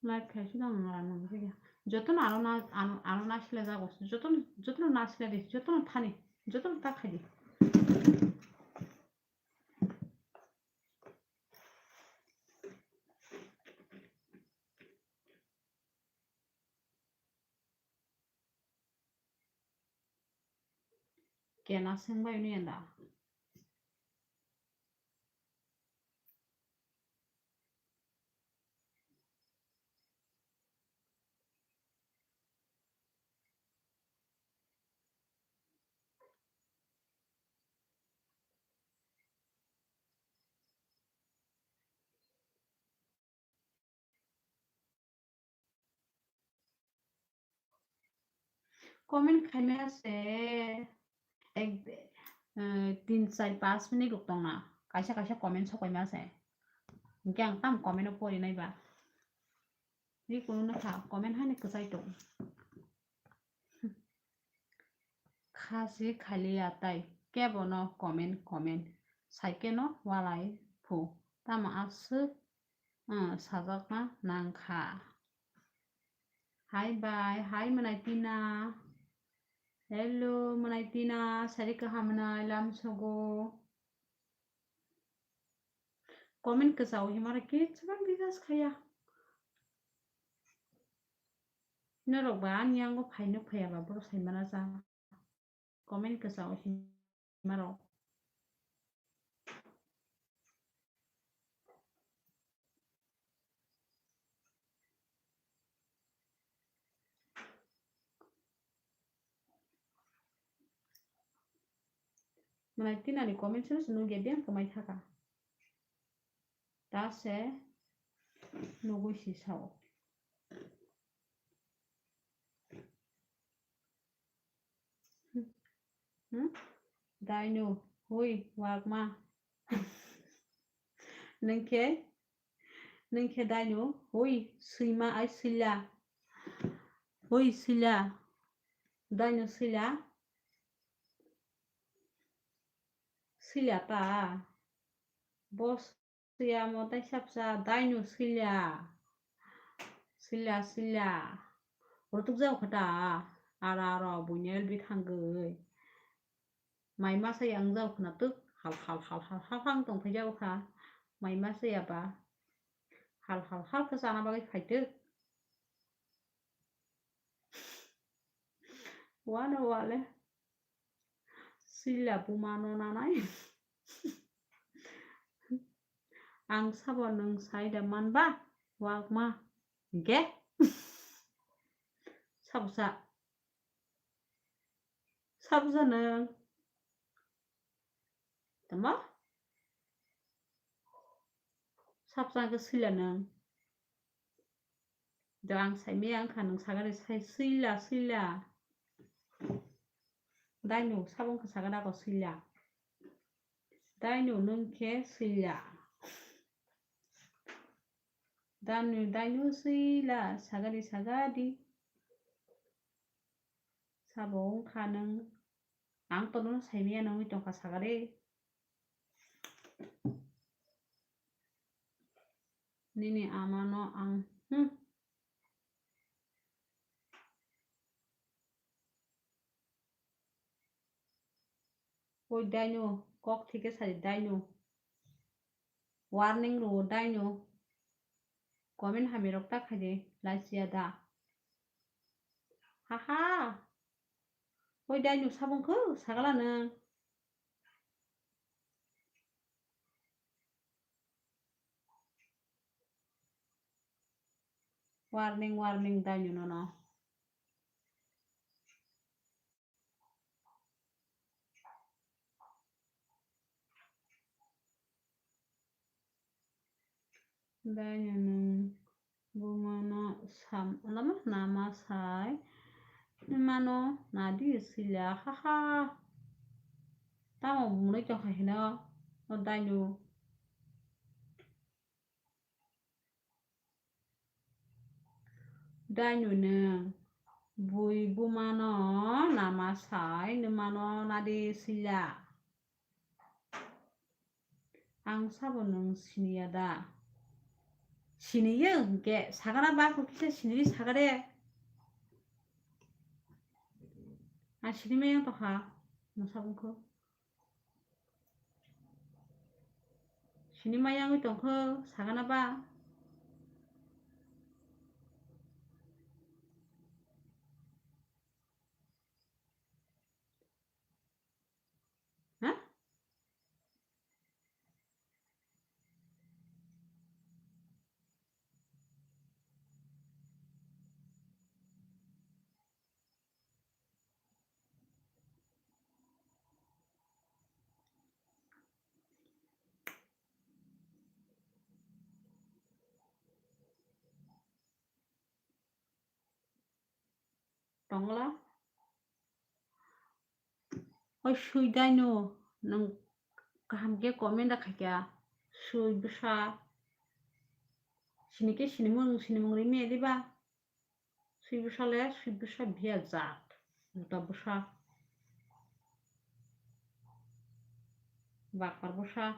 Live khaisano ang nang khe. Jotono aro na, ano, aro na sila jago. Jotono, jotono na sila di, jotono thani, jotono ta khai di. Kena sengbai ni enda. Comment khaimaya se, ek, eh, tin, char, panch minute rok tongna. Kaisa kaisa comment sokoima se. Hingke ang tam comment o pori nai ba. Ni kunu no kha, comment haino kwchai tong. Kha si khaliya tai kebo no comment, comment sai keno walai phu. Tamo aswk, eh, sajakna nang kha. Hi bye, hi Mwnai Tina. Hello Mwnai Tina, sari kaham mwnai lam sogo. Comment kwchao himara kichwng bigas khaya. Norok ba ani yango phai nuk phaiya ba borok sai mana cha. Comment kwchao himarok. Mwnai Tinani comment se nukya biyang kwmai thaka. Ta se nugui si sao. Hmm? Dainu, hui, wakma. Nwng khe, nwng khe dainu, hui, swima ai swila. Hui, swila. Dainu swila. Swila ta. Boss. Siyamo tai sapsa dainu sila. Sila, sila. Rutuk jao kha ta. Ara, ara, bunyal bi thangwi. Mai masa yang jao khna tuk. Hal, hal, hal, hal, hal, hang tong phai jao kha. Mai masa ya ba. Hal, hal, hal khe chana bagwi phai tuk. Wano wale. Sila buma no nanai. Ang sabo nwng sai da man ba? Wakma. Ge? Sabo sa. Sabo sa nwng. Tamo? Sabo sa ke sila nwng. Do ang saimaya wngkha nwng sagani sai swila, swila. Dainu sabo wngkha sagada ko swila. Dainu nwng khe swila. Dainu, dainu swila, sagadi, sagadi. Sabo wngkha nwng. Ang tono saimaya nungwi tongkha sagadi. Nini amano ang, hmm. Oi dainu, kok thike sadi dainu. Warning rwo dainu. Comment hamya rok ta khaidi, laisiya da. Haha. Oi dainu sabong kho sagala nwng. Warning, warning, dainu nono. Dainu nwng bumano sam lama nama sai mano nadi sila, haha. Tamo bumui tongkha hino o dainu. Dainu nwng bui bumano nama sai nwmano nadi sila. Ang sabo nwng siniya da? Siniyo hwnkhe sagana ba kisa siniri sagade. Ang sinimaya tongkha, nwng sabo wngkho. Sini maya wngwi tongkho, sagana ba? Ha? Tongla. Oi sui dai no, nwng kaham khe comment da khaikha, sui bwsa. Sini khe sinimung, sinimung rimya diba? Sui bwsa le, sui bwsa biya jat. Juta bwsa. Bakar bwsa.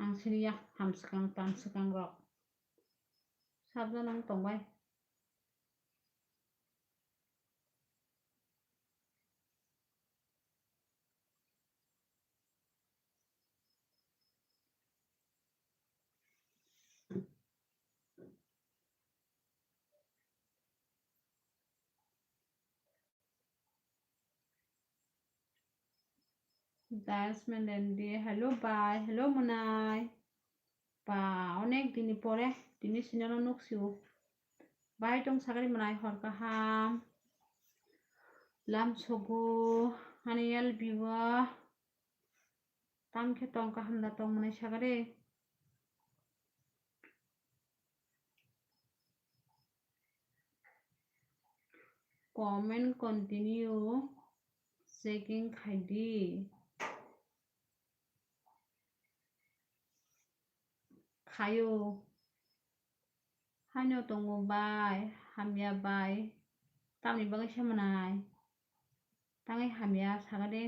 Ang siniya ham swkang tam swkang rok. Sabjana wng tongbai. Jasmine Dendi, hello bai, hello mwnai. Ba, onek dini pore, tini sinano nuk siu. Bai tong sagari mwnai hor kaham. Lam sogo, hani yal biwa. Tam khe tong kaham da tong mwnai sagari. Comment continue checking khai di. Khaio. Haino tongo bai, hamya bai. Tamni bagwi se mwnai. Tangwi hamya saga de.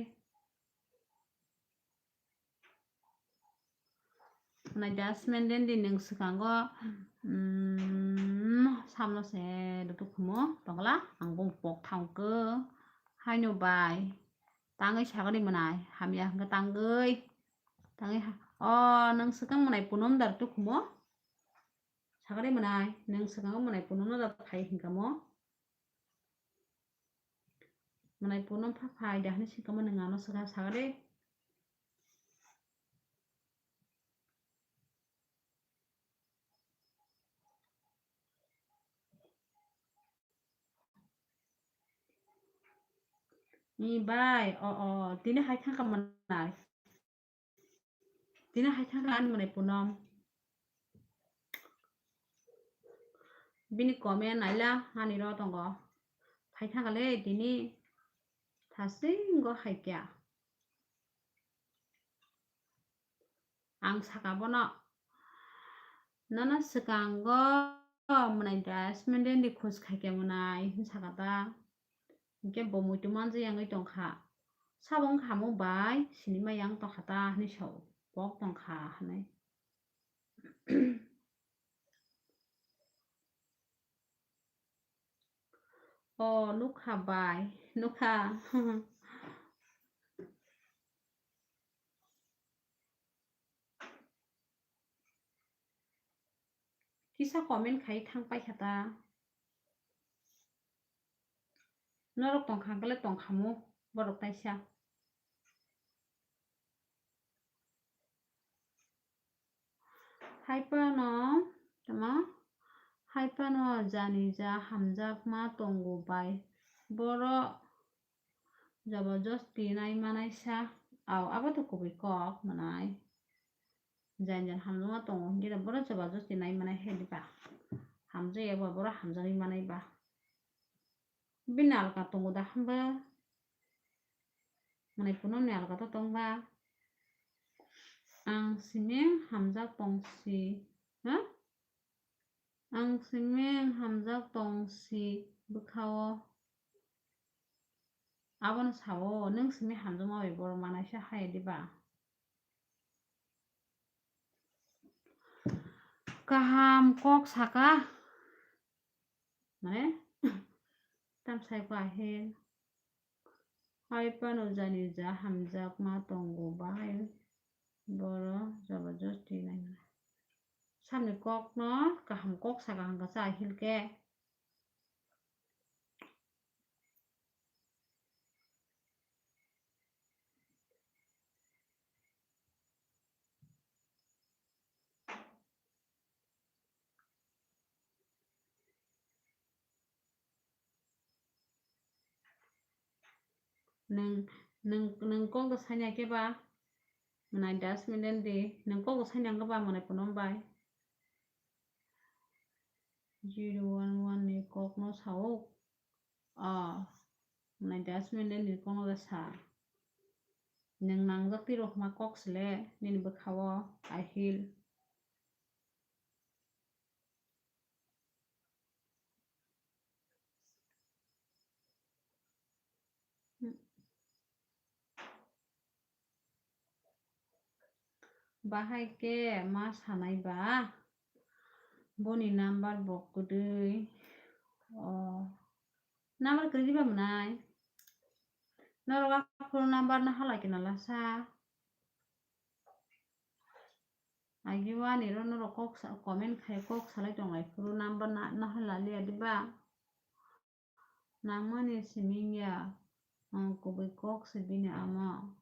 Nai jasmine den di nwng swkango, mm, samno se do tukhumo tongla, ang bung pok thangkhe haino bai tangwi sagani mwnai hamya hwnkhe tangwi tangwi ha-, o nwng swkang mwnai punom dar tukhumo sagani mwnai nwng swkango mwnai punomno da phai hwnkha mo. Mwnai punom pha phai da hwnwi swkangma nwng ano swkang saga de. Ni bai, o, o, tini hai thangkha mwnai. Tini hai thangkha ani mwnai punom. Bini comment naila ani ro tongo. Hai thangkha le tini thasinggo hai kya. Ang saka bono. Nono swkango mwnai jasmine den di khus khai kya mwnai hin saka ta. Hinkhe bo muitu manjak yangwi tongkha. Sabo wngkha hamung bai sinima yang tongkha ta hwnwi sao, pok tongkha hwnwi. O nukha bai, nukha. Kisa comment khai thang paikha ta. Norok tongkha hwnkhe le tongkhamu borok taisa. Hai phano, tamo? Hai phano jani ja hamjakma tongo bai. Borok Jabardasti nai manai sa, au, abo to kubui kok mwnai. Jan jan hamjakma tongo, hingke borok jabardasti nai manai hai diba. Hamjakya ba, borok hamjagwi manai ba. Bini alka tongo da hwnba? Mwnai phunukni alka to tong ba? Ang simi hamjak tong si, ha? Ang simi hamjak tong si bwkha-o. Abono sao, nwng simi hamjakma bai borok manaisa hai diba? Kaham kok saka. Mane, tam sai ko ahil. Hai pano jani ja hamjak ma tongo bahai boro jabardasti nai. Samni kok no kaham kok saka hangka sa ahil ke. Nwng, nwng, nwng kok da sanya khe ba? Mwnai das minute di. Nwng kok da sanya khe ba mwnai ponom bai? Zero one one ni kok no sao. Ah, mwnai das minute ni kok no da sa. Nwng nangjak twi rok ma kok sele nini bwkha o ahil. Bahai khe ma sanai ba? Boni number bo kwtwi. O, number kwrwi ba mwnai? Norok aphuru number no halai khe na lasa. Agi wani ro norok kok sa-, comment khai kok salai tong lai phuru number na, no halaliya diba? Nangmani simi ya, ang kubui kok se bini amo.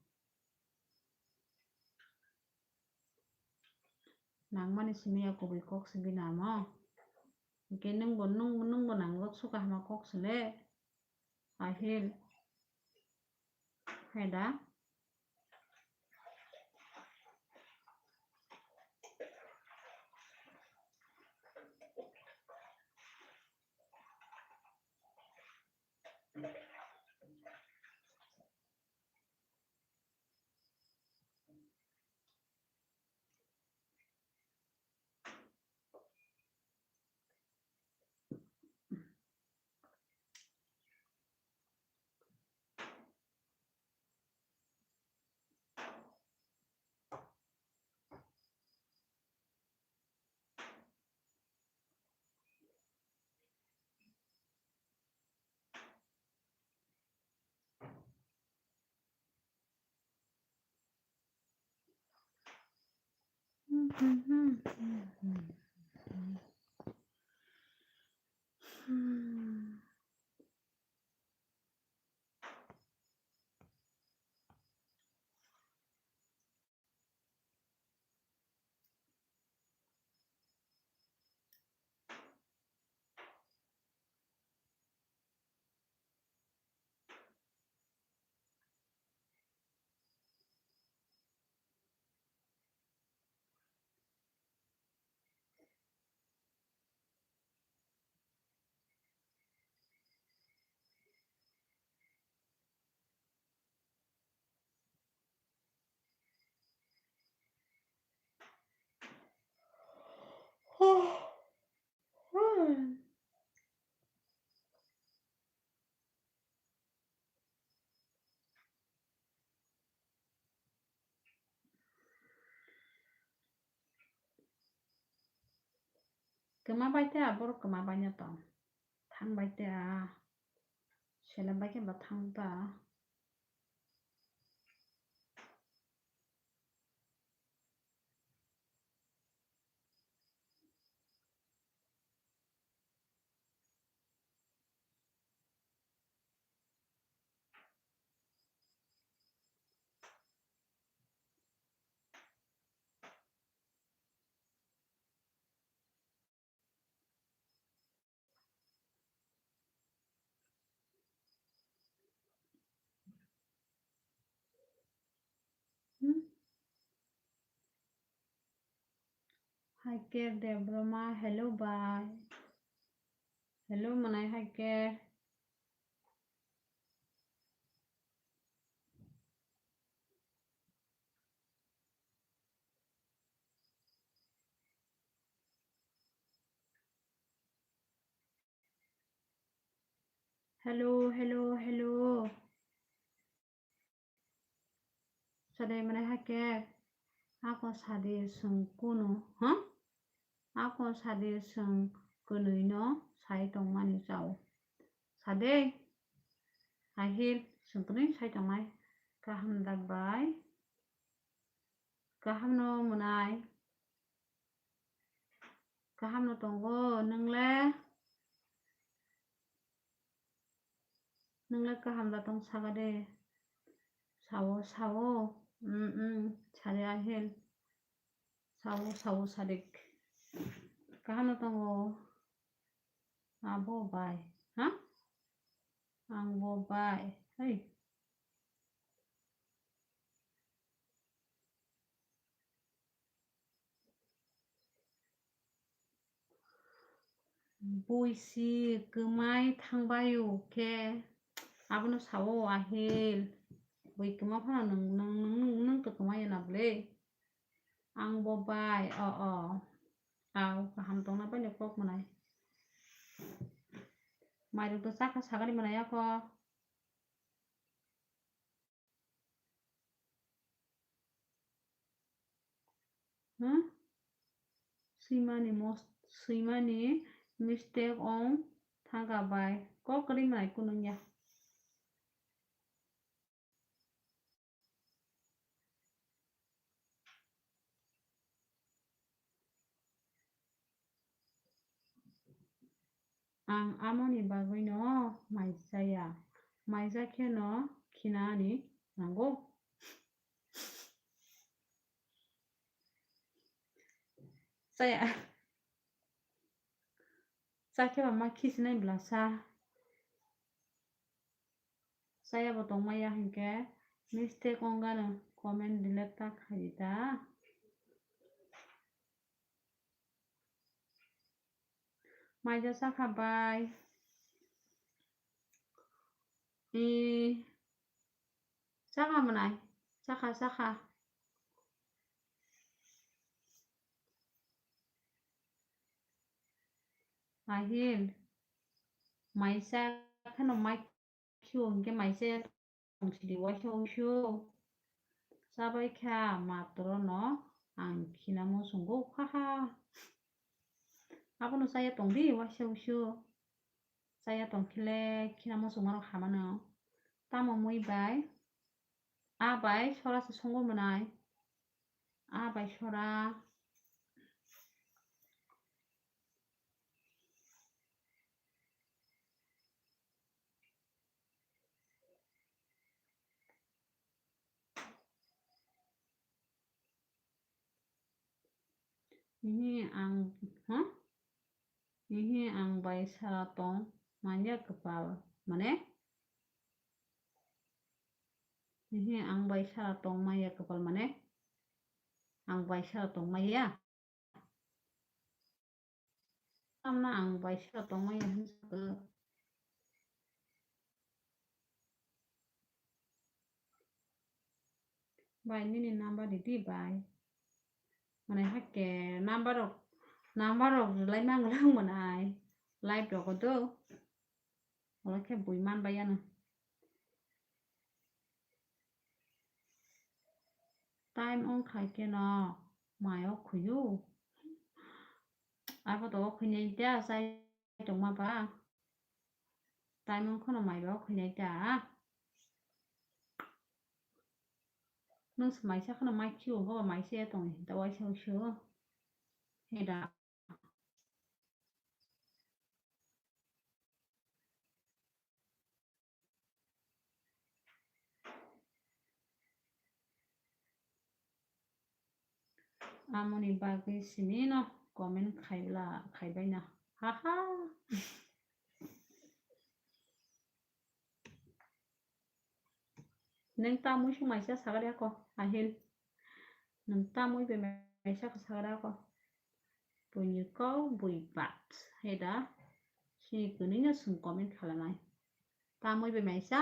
Nangmani simi ya kubui kok se bini amo. Hingke nwngbo, nwng, nwngbo nangjak su kaham kok sele. Ahil. Hai da. Kwma bai te a borok kwma bai no tong. Thang bai te a. Selem bai khe ba thang ta. Hmm? Hai Ker Debroma, hello bai. Hello mwnai hai Ker. Hello, hello, hello. Sadai mane hake ako sadi sung kunu, ha? Ako sadi, chwng kwnwi no sai tongmani chao. Sade, Ahil, chwng kwnwi sai tongnai. Kaham da bai? Kaham no mwnai? Kaham no tongo, nwng le? Nwng le kaham da tong saka de? Sao, sao. Mm, mm, sade Ahil. Sao, sao, sadik. Kaham no tongo. Abo bai. Ha? Ang bo bai. Hei. Buisi kwmai thangbaio khe abono sao Ahil. Bui kwma phano nwng, nwng, nwng, nwng, nwng kwmai na bwle. Ang bo bai, o, o. Au, kaham tongna bai ni kok mwnai. Mairok to chakha sagani mwnai ako. Hmm? Swimani mos-, swimani mistake ong thangka bai. Kok kwrwi mwnai kunung ya. Ang amoni bagwino mai chaya. Mai cha kheno khinani nango. Chaya. Cha khe ba ma khisinai bwlasa. Chaya bo tongmaya hinkhe mistake wngano comment delete ta khaidi ta. Maija chakha bai. I, chakha mwnai. Chakha, chakha. Ahil. Maisa kheno mai khio hinkhe maisa tong sidi waisa waisio. Chabai kha matro no ang khina muchungo, haha. Abono chaya tongdi waisa waisio. Chaya tongkhele khina muchungmarok hamano. Tamo mui bai? A bai sora se songo mwnai. A bai sora. Ihi ang, ha? Ihi ang bai sara tong manya kwpal, mane? Ihi ang bai sara tong maya kwpal, mane? Ang bai sara tong maya? Tamna ang bai sara tongmaya hinsa khe. Bai, nini number ridi bai. Mane hakke number rok, number rok rwlai mangwlai mwnai. Live rogo do. Ola khe bui man bai ano. Time wng khai khe no mai o khuyu. Abo to o khuinai ta chai tongma ba. Time wng kheno mai ba o khuinai ta. Nwng se maisa kheno mai khiyo, bo maisa ya tong hinta waisa waisa. Heda. Amoni bagwi sinino comment khaibla, khaibaina. Haha. Nwng tamwi se maisa sagari ako, Ahil. Nwng tamwi bai maisa khe sagari ako. Buini kok bui bat. Heda. Sini kwnwi no chwng comment khalanai. Tamwi bai maisa.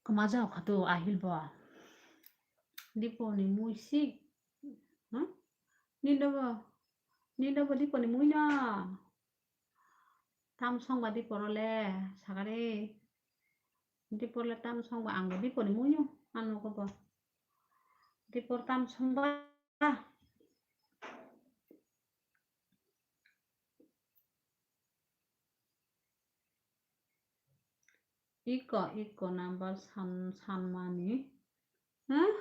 Kwma jao kha tu ahil bo. Dipo ni mui si. Hmm? Nindo bo. Nindo bo dipo ni mui na. Tam song ba dipo ro le sakari. Dipo le tam song ba ang bo dipo ni mui no. Ano ko bo. Dipo tam song ba. Iko, iko number san, sanmani. Huh?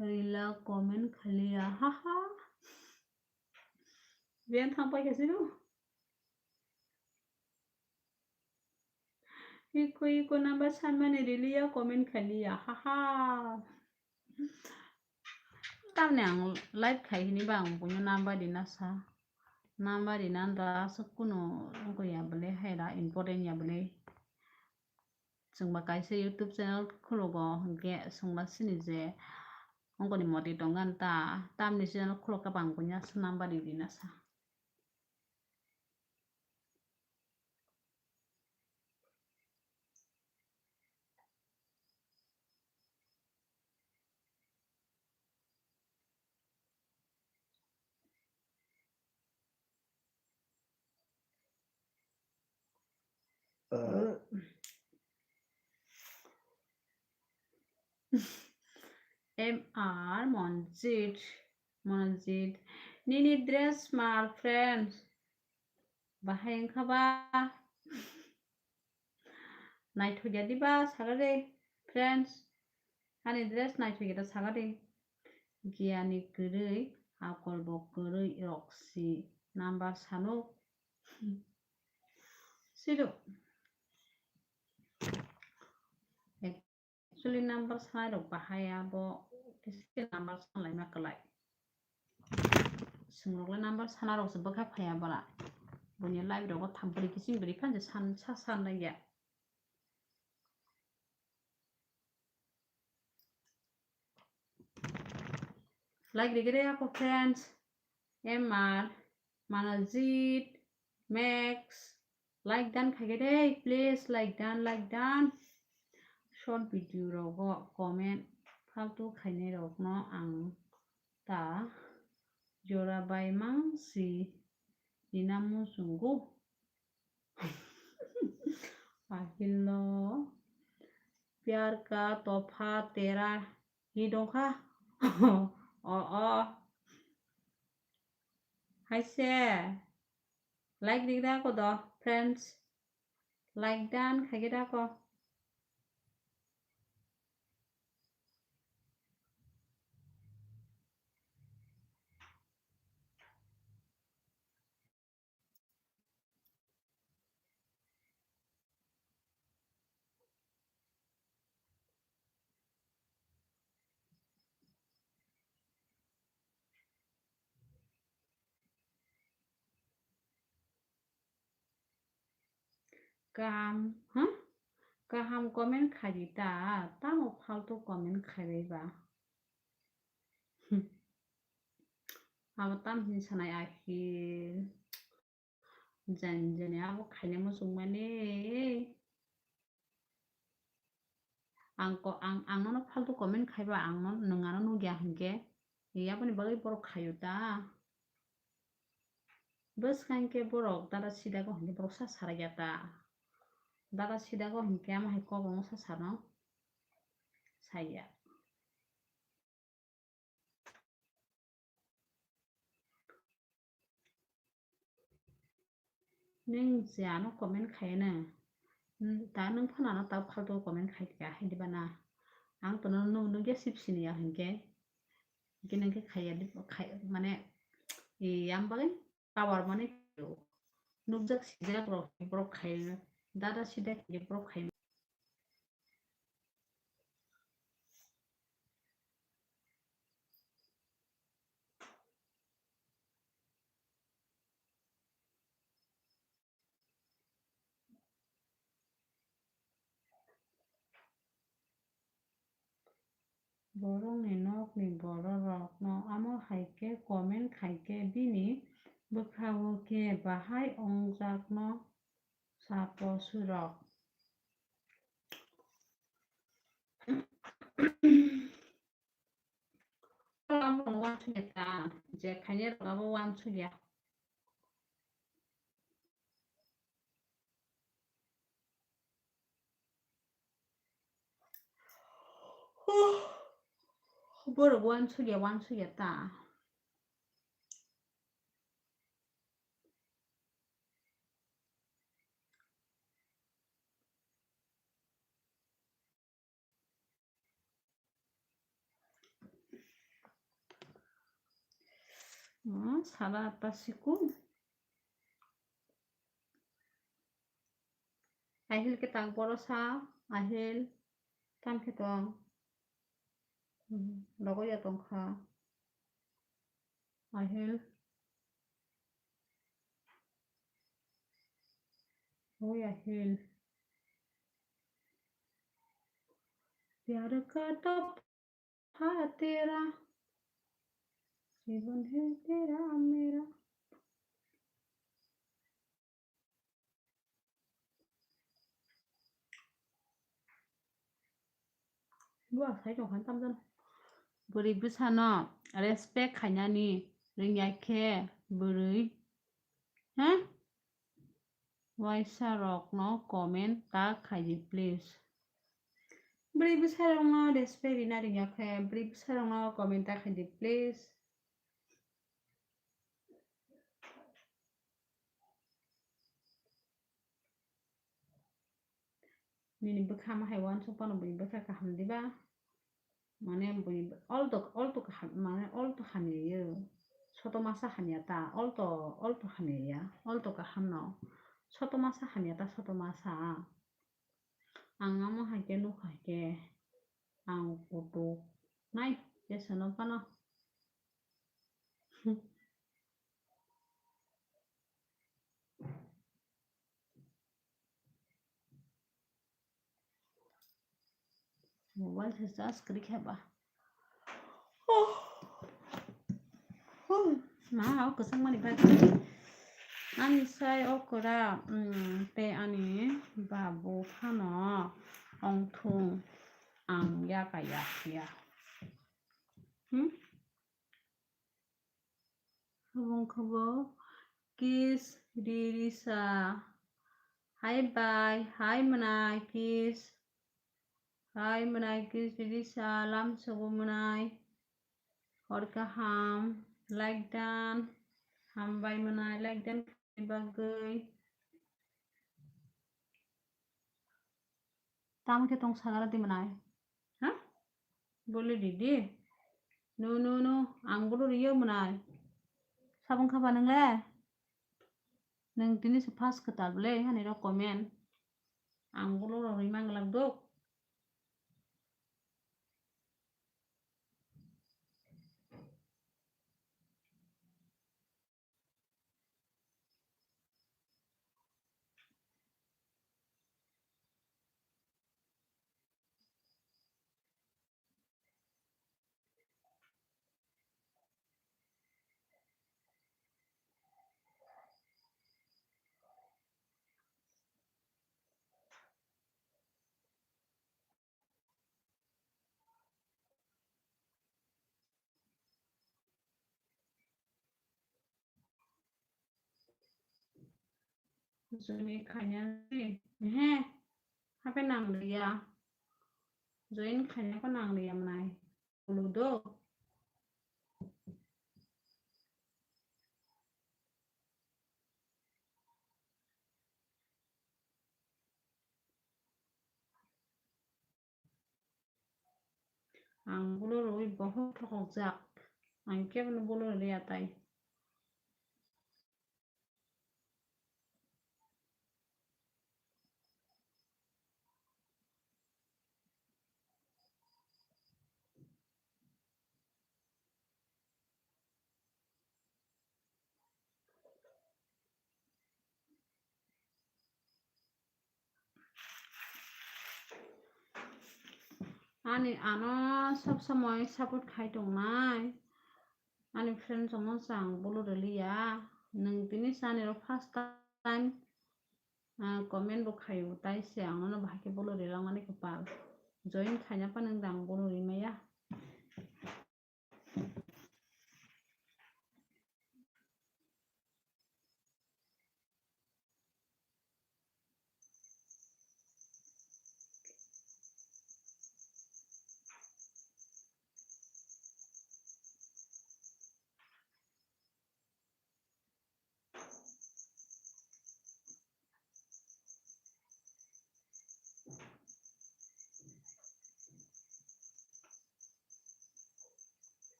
Rila comment khaliya. Ha ha. Biyan thang pai kasi do. Iko, iko number sanmani riliya comment khaliya. Ha ha. Tamni ang live khai hini ba ang buino number rina sa. Number rina da aswk kunu wngkha ya bwle, hai da important ya bwle. Chwng ba kaisa YouTube channel khulugo, hwnkhe chwng ba sini je wngkoni moti tongkha ta, tamni channel khuluk khe ba ang buino aswk number ri rina sa. Uh, M R Monjit, Monjit. Nini dress mar friends. Bahai wngkha ba? Naithokya diba sakha de, friends? Ani dress naithokya da sakha de. Giyani kwrwi, akolbo kwrwi rok si number sano. Sido. Actually number sanai rok bahai abo kisa number sanlaima kwlai. Chwng rok le number sana rok se bwkha phaiya bwla. Buini live rogo tham bwrwi kiching bwrwi phan je san sa san lai ya. Like rigre ako friends. M R, Manojit, Max, like dan khaikhe dei, please like dan, like dan. Short video rogo comment faltu khainai rokno ang ta jora bai mang si rina muchungo. Ahillo, pyar ka tohfa tera hi dongkha? O, o. Hai se. Like rik da ko do, friends. Like dan khaikhe da ko. Kaham, ha? Kaham comment khaidi ta, tamo faltu comment khaibai ba. Abo tam hin sanai ahil. Jani jani abo khaina muchungmani. Ang ko, ang, ang nono faltu comment khaiba, ang no, nwng ano nukya hinkhe, e, aboni bagwi borok khaio ta. Bwskang khe borok dada sida go hinkhe borok sa sarakya ta. Dada sida go hinkhe ama hai kok wngsa sano saya. Nwng je ano comment khaina, ta nwng phano ano ta faltu comment khai ya, hai diba na? Ang tono nwng nukya sip sini ya hinkhe, hinkhe nwng khe khaiya, khai, mane, e, yang bagwi power mane nukjak sijak rok borok khai, dada sida khe borok khai. Borokni nokni bororokno amo hai khe comment khai khe bini bwkha-o khe bahai wngjakno sapo surok. Reject khainai rok abo uansukya. Borok uansukya, uansukya ta. Hmm, sala atta sikung. Ahil khe tak boro sa, ahil tam khe tong. Hmm, logo ya tong kha. Ahil. Oi ahil. प्यार का तोहफा तेरा, जीवन है तेरा मेरा। Bua sai tong khan tamjani. Bwrwi bwsano respect khainani rwngya khe bwrwi, ha? Waisa rokno comment ta khaidi please. Bwrwi bwsa rokno respect rina rwngya khe bwrwi bwsa rokno comment ta khaidi please. Nini bwkha ma hai uansuk phano buini bwkha kaham diba? Mane buini alto, alto kaham, mane alto hamya yo. Soto masa hamya ta, alto, alto hamya ya. Alto kaham no. Soto masa hamya ta, soto masa. Ang amo hai khe nukha hai khe ang kutuk nai jesa no phano. Mobile se charge kwrwi khe ba. Ma, o kwchangmani bagwi. Ani sai okra, mm, tei ani babu phano ongthung ang yaka yakya. Hmm? Habung khubo kiss ririsa. Hai bai, hai mwnai kiss. Hai mwnai kiss ririsa, lamsogo mwnai. Hor kaham, like dan. Hambai mwnai, like dan khaini bagwi. Tamo khe tong sagara di mwnai. Ha? Bole di di. No, no, no. Ang bolo riyo mwnai. Sabung khaba nwngle? Nwng tini se first kwtal bole hani rok comment. Ang bolo rok ri manglak dok. Join khaina ni, he, hape nang liya. Join khaina ko nang liya mwnai. Ulu do. Ang bolo rwi bohok thokokjak. Ang kebono bolo rwi atai. Ani ano sob somoi support khai tongnai. Ani friend rokno chwng bolo rwliya. Nwng tini chani rok first time, ah, comment bo khaio, tai se ang nono bahai khe bolo rwlangmani kwpal. Join khaina phano nwng dang bolo rwmaya.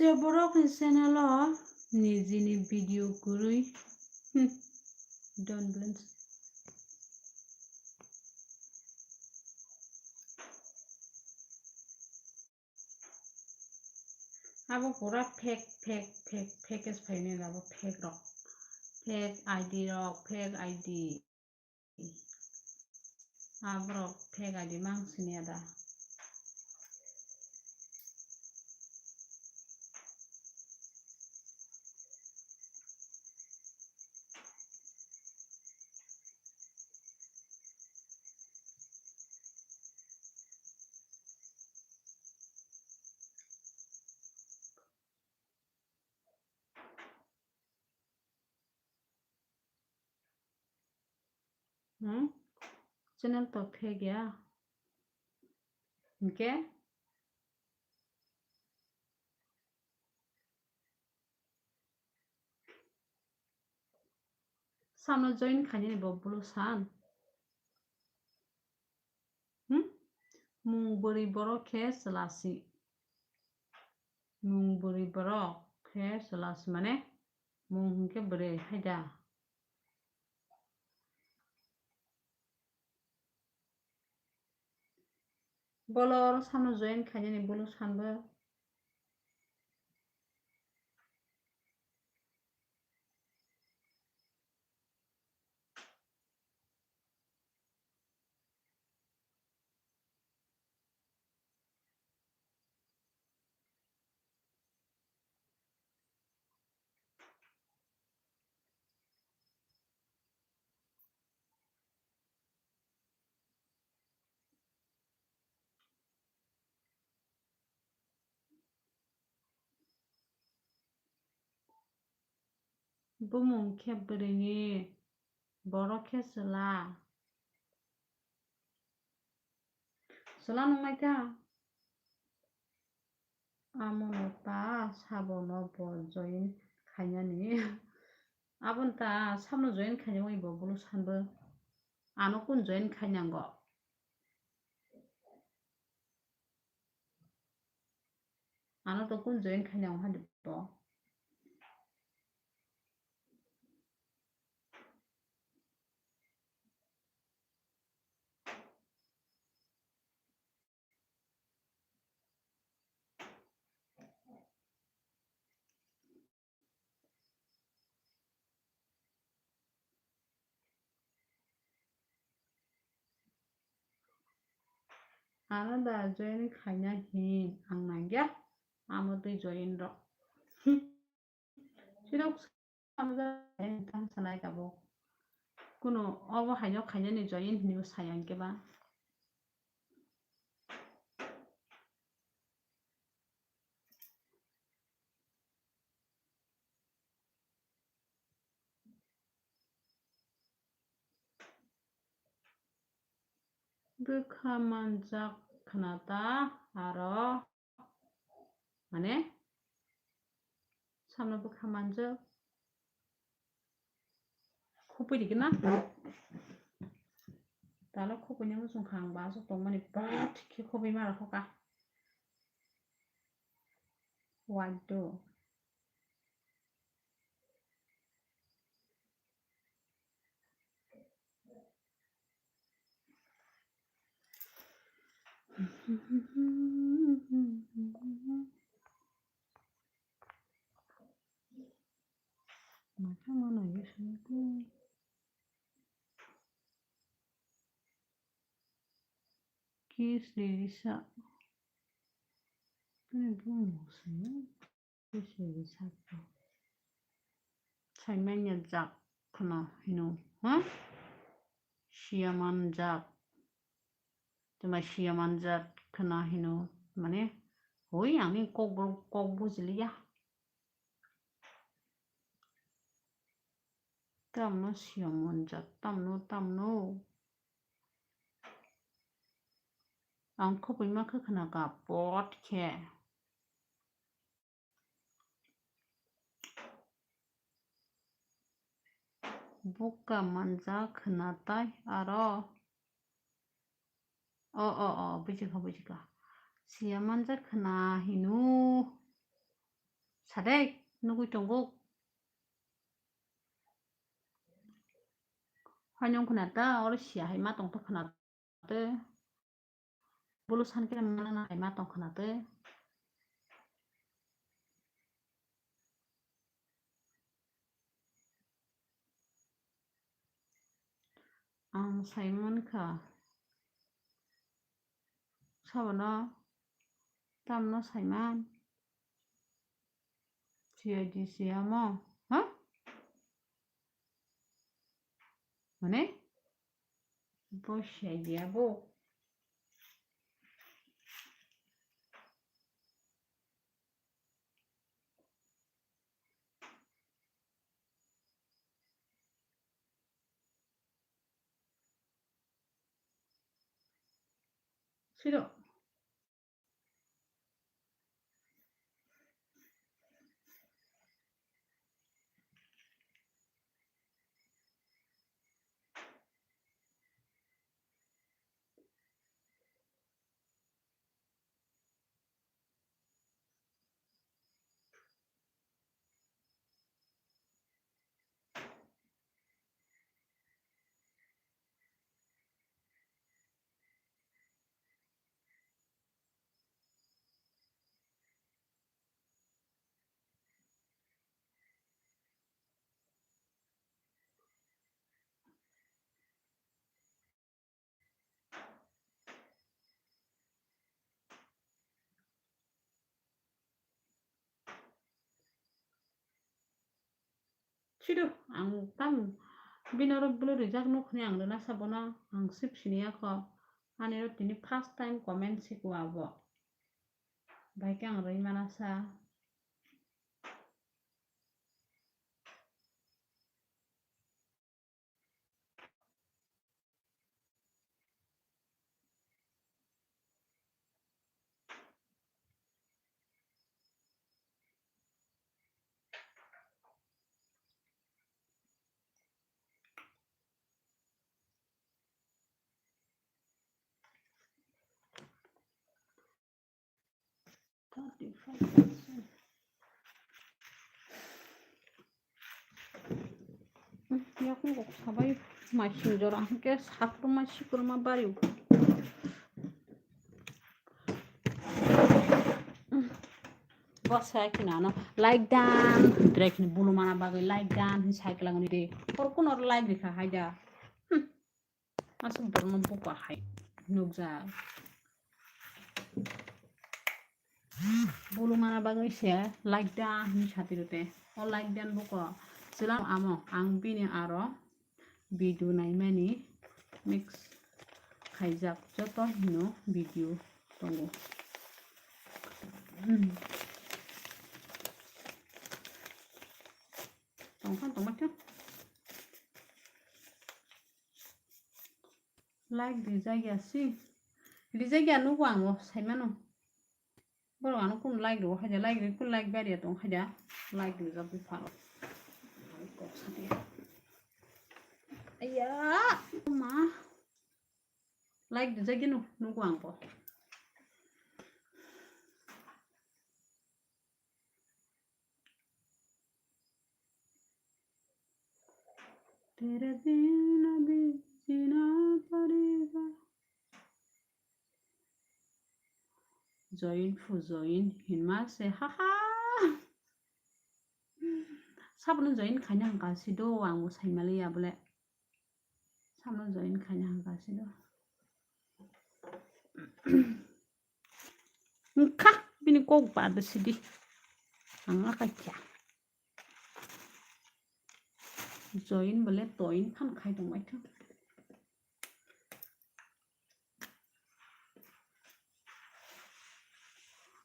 Je borok ni channel o nijini video kwrwi, hmm, don't blame. Abo pura fake, fake, fake, fake es phaini abo fake rok. Fake I D rok, fake I D. Aborok fake I D mang sini ada. Hmm? Channel to fake ya. Hinkhe? Samno join khainani bo bulu san. Hmm? Mung bwrwi borok khe chwla si. Mung bwrwi borok khe chwla si mane mung hinkhe bwrwi hai da. Bolo oro samno join khainani bulu sanbo. Bumung khe bwrwini, borok khe chwla. Chwla nungnaikha. Amono ta sabono bo join khainani. Aboni ta samno join khainani bo bulu sanbo. Ano kun join khainango? Ano to kun join khainango hadi bo? Ano da join khaina hin ang nangya, amo twi join rok. Sirok samjak ang thang sanai tabuk. Kuno obo haino khainani join hinwi sayang keba. Bwkha manjak khna ta aro, mane, samno bwkha manjak. Khupui di gana. Talo khupui ni muchung kha ang ba aswk tongmani, bat khe khupui ma rokha. What do? Kiss Lisa. Tini bumung sini. Kiss Lisa. Saimanya jak khna hino, ha? Siaman jak. Tuma siaman jak khna hino, mane, hoi, ani kok bu-, kok bujiliya. Tamno siyam monjak, tamno, tamno. Ang khopoi ma khe khna ka pot khe. Buka manjak khwna tai aro. O, o, o, bujikha, bujikha. Siya manjak khwna hino. Sadek, nugui tongo. Haino khwna ta, oro siya hai ma tong ta khwna. Tei bolo san khe mana nai ma tong khwna tei. Ang sai mankha. Sabono tamno saiman? C I D C amo, ha? Mane? Bo C I D abo? Siro. Sido, ang tam bini oro blue rijak nuk hwnwi ang rwna sa bono, ang sip sini ya kho. Ani oro tini first time comment siko abo. Bai khe ang rwi mana sa. Yakung kok sabai mai singjora hingke sakruma sikruma bari. Bo sai kinano like dan, hindre kini bulu mana bagwi like dan, hin sai klang ni de. Kor kunor like rikha haida. Hmm. Aswk dorma buka hai nukjak. Bulu mana bagwi se like da hwnwi sati rwte. O like dan buko chwla amo ang bini aro video naimani mix khaijak joto hino video tongo. Hmm. Tongkha tongma khe. Like rijak ya si. Rijak ya nugo ang o saimano. Borok ano kun like rw haja, like rw kun like bari ya tong haja. Like rijak bi phano. Kok sadi. Aya ma. Like rijak ya nu nugo ang bo. तेरे बिना भी जीना पड़ेगा। Join phu join hinma se haha. Sabono join khaina hangka si do ang bo saimaliya bole. Sabono join khaina hangka si do. Wngkha bini kok ba do sidi. Ang akaikha. Join bole toin phan khai tong baithang.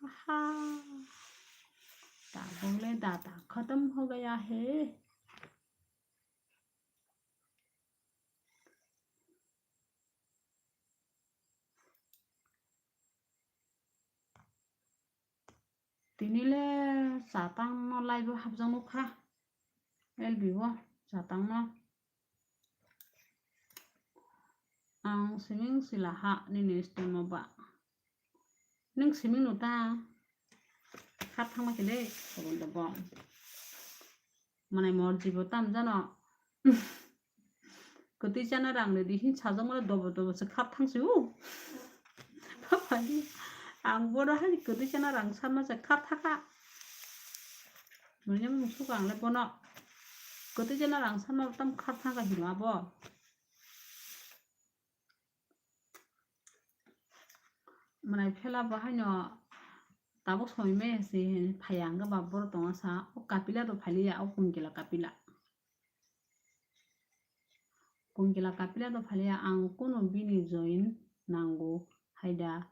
Aha. Tabuk le data khatam ho gaya hai. Tini le chatang no live o hapjak nukha. L B o chatang no. Ang siming sila ha nini stem o ba. Nwng siming no ta. Kha thangma khe de, kobo de bo. Manai mor jibo tam jano. Kwtwi chana rang rwdi hin sajak mano dobo dobo se khap thang se u. Bapani, ang bono hani kwtwi chana rang sanma se khap thaka. Manya mung suka ang le bono. Kwtwi chana rang sanma tam khap thaka hino abo. Manai phela bo haino tabuk soi me se phai ang ba boro tongo sa o kapila do phaliya o kungkila kapila. Kungkila kapila do phaliya ang kuno bini join nango haida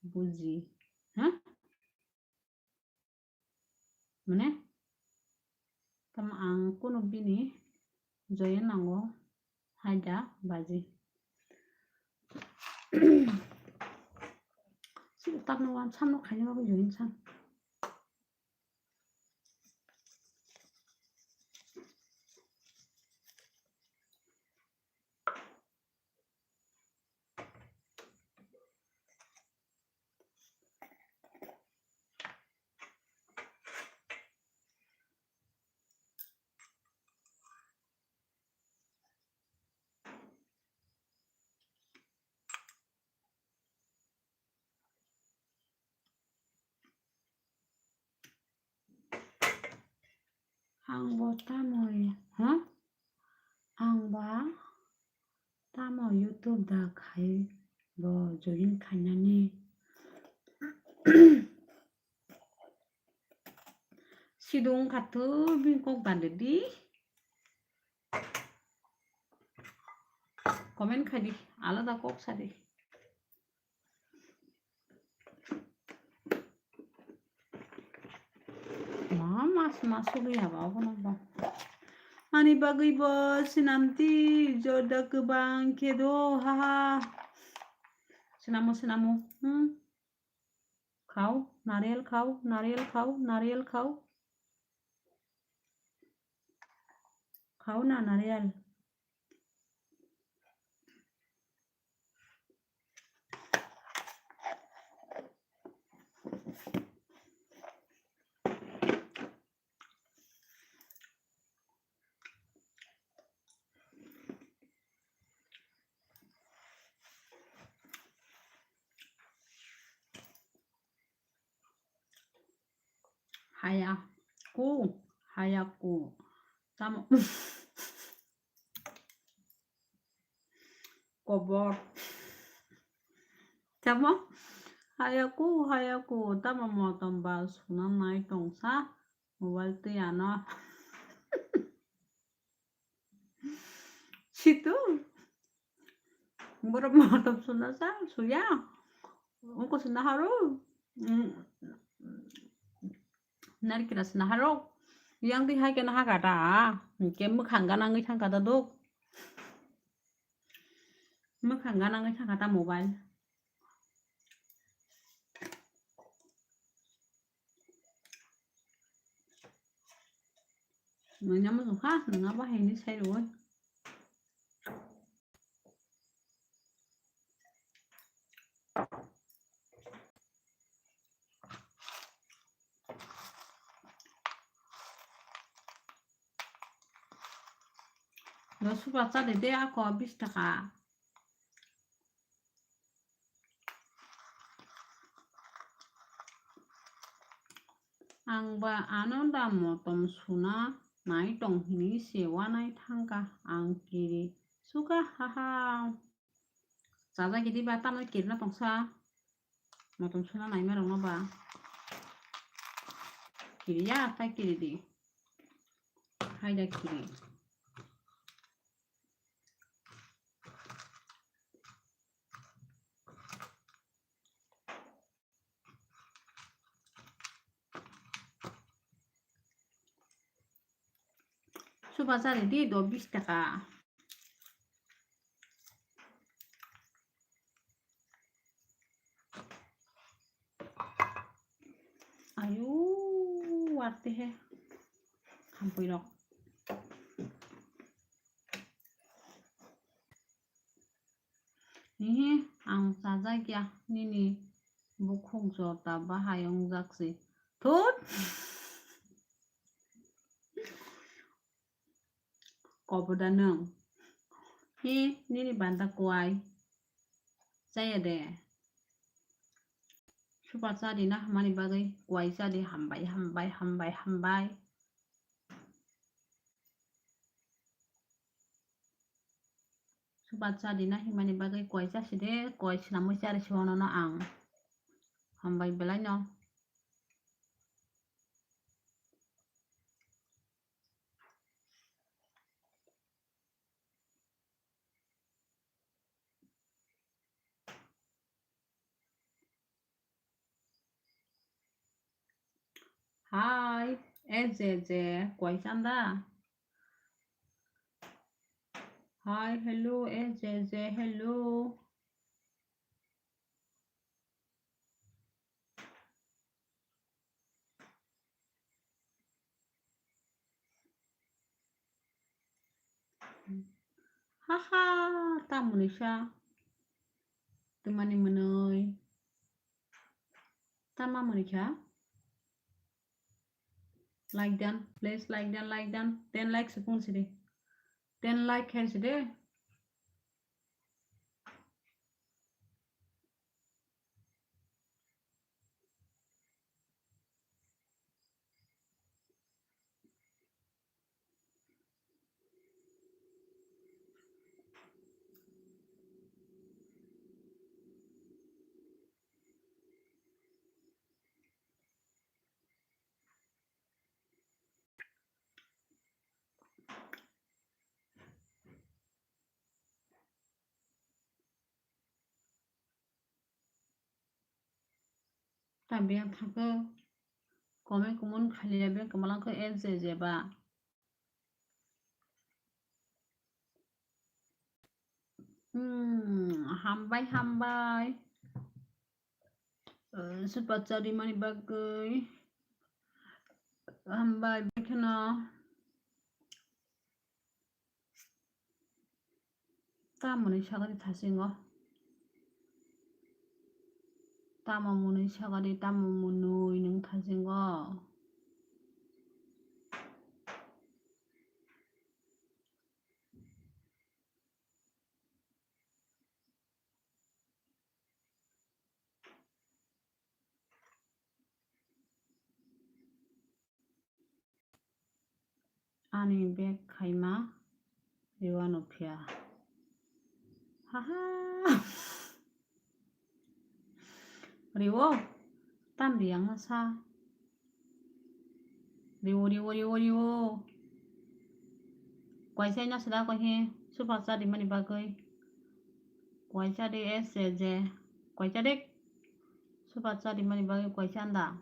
buji. Ha? Mane? Tamo ang kuno bini join nango haida baji. Si utak no wan sam no khaina bago join sam. Ang bo tamo, ha? Ang ba tamo YouTube da khai bo join khainani. Sidung khatur bini kok bande di. Comment khai di, alada kok sa di. Ma mas mas sugwi haba obo no ba. Ani bagwi bo sinamti jorda kwbang khe do ha ha. Sinamo sinamo. Hmm. Khao, nariyal khao, nariyal khao, nariyal khao. Khao na nariyal. Haya ku, haya ku. Tamo. Kobor. Tamo? Haya ku, haya ku. Tamo motom ba suna nai tongsa. Mobile twi ano. Situ. Borok motom suna sa, suya. Ungko suna haro. Mm. Narikira suna haro. Yang twi hai khe no haka ta. Hingke mwkhang gana wngwi thangka ta dok. Mwkhang gana wngwi thangka ta mobile. Nanya muchung kha, nwnga bahai hinwi sai rwui. Dos rupiya cha de de ako bis taka. Ang ba ano da motom suna nai tong hinwi se wanai thangka ang kiri suka haha. Chajak gidi ba tamo kirina tongsa. Motom suna naima rokno ba. Kiriya ta kiri di. Haida kiri. Suba chari di do bis taka. Ayu, warte he. Khampui rok. Hihi, ang chajak ya, nini bukhuk jota bahai wngjak se. Thut! Koboda nwng. Hi, nini banda kwai. Chaya de. Super chat rina hamani bagwi kwai cha di, hambai, hambai, hambai, hambai. Super chat rina himani bagwi kwai cha si de, kwai swnamwi cha rw si hwnwi no ang. Hambai belai no. Hi, S J J, kwai chanda? Hi, hello, S J J, hello. Haha, tamoni sa. Tumani mwnwi. Tama mwnwi kha? Like dan, please like dan, like dan. Ten like sukung sidi. Ten like khe sidi. Ta beng thangkhe comment comment khailiya beng kwmalang khe S J J ba. Hmm, hambai, hambai. Eh, super chat rimani bagwi. Hambai, bekheno. Tamoni sagani thasingo. Tamo mwnwi sagani, tamo mwnwi nwng thasingo. Ani bag khaima riwano phiya. Haha. Riwo, tam riyangno sa. Riwo, riwo, riwo, riwo. Kwaisa ino sida koi he, super chat rimani bagwi. Kwaisa de S J J. Kwaisa de. Super chat rimani bagwi kwaisa anda.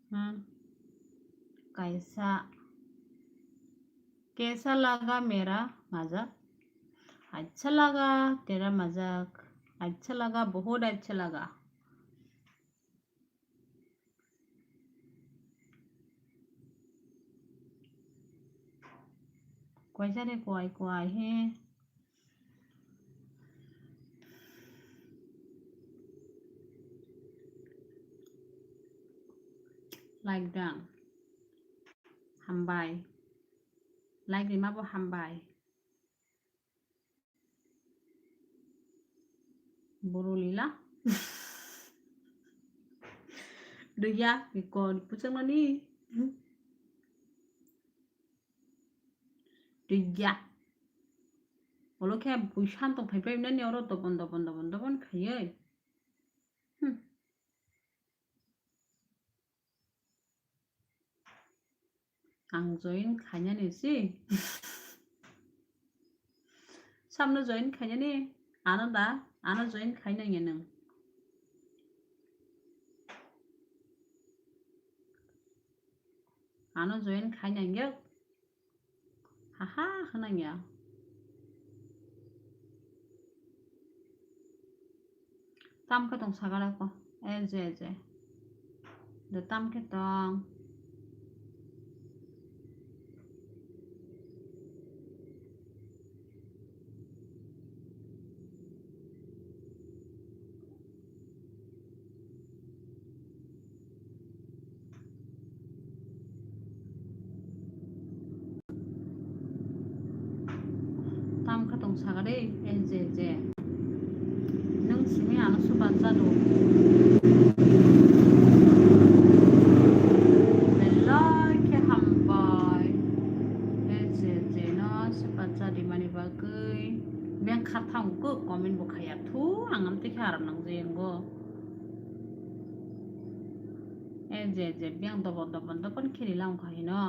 Hmm. Kaisa. Kaisa laga mera mazak? Acha laga tera mazak. Acha laga, bahut acha laga. Kwaisa de kwai kwai he. Like dan. Hambai. Like rima bo hambai. Boro lila. Duya, ikon puchang nani. Duya. Olo khe bui santong phai phai nani oro dobon, dobon, dobon, dobon khayoi. Hmm. Ang join khainani si. Samno join khainani? Ano da? Ano join khainani nwng? Ano join khainani? Haha, hwnangya. Tam khe tong sagala ko. E je, je. De tam khe tong. Saga de, S J J. Nwng simi ano swpar chado. Belai khe hambai. S J J no swpar chadi mani bagwi. Beng kha thang ko comment bo khaya thu, ang am twi khe aram nang je ngo. S J J beng dobo dobo dobo kheli lang kha hino.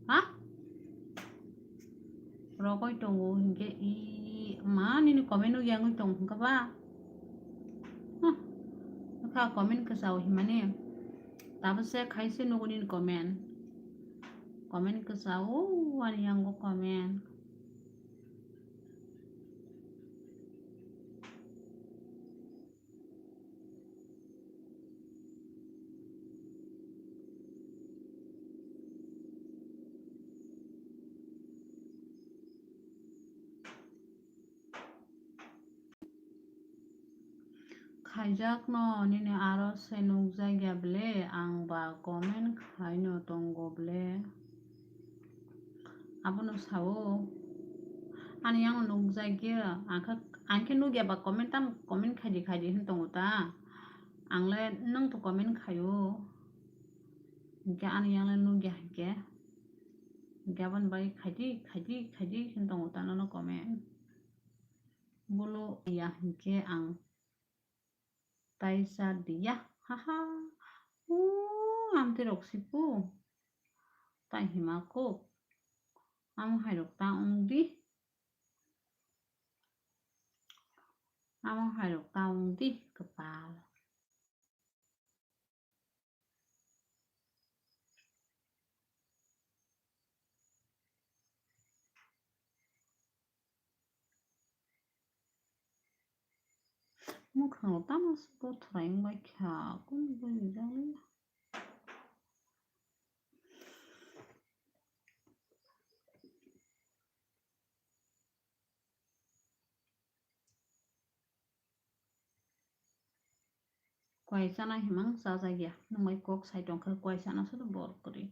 Ha? Rogoi tongo hinkhe i ma nini comment o yangwi tong hinkhe ba? Huh. Kha comment kwchao himani. Tabuk se khaise nugo nini comment. Comment kwchao ani yango comment. Khaijakno nini aro se nukjakya ble, ang ba comment khaino tongo ble. Abono sao, ani yango nukjakya, ang khe, ang khe nukya ba comment tam comment khaidi khaidi hin tongo ta. Ang le nwng to comment khaio. Hinkhe ani yang le nukya hinkhe. Hinkhe aboni bagwi khaidi khaidi khaidi hin tongo ta nono comment. Bolo ya hinkhe ang tai cha diya, haha. O, amtwi rok sipu. Tai hima kok. Amo hai rok ta wng di. Amo hai rok ta wng di, kwpal. Mwkhang rok tamo se bothoroi wng bai kha, kunu bai rijak le. Kwai chana himang chajakya, nwng bai kok sai tongkha, kwai chana se bor kwrwi.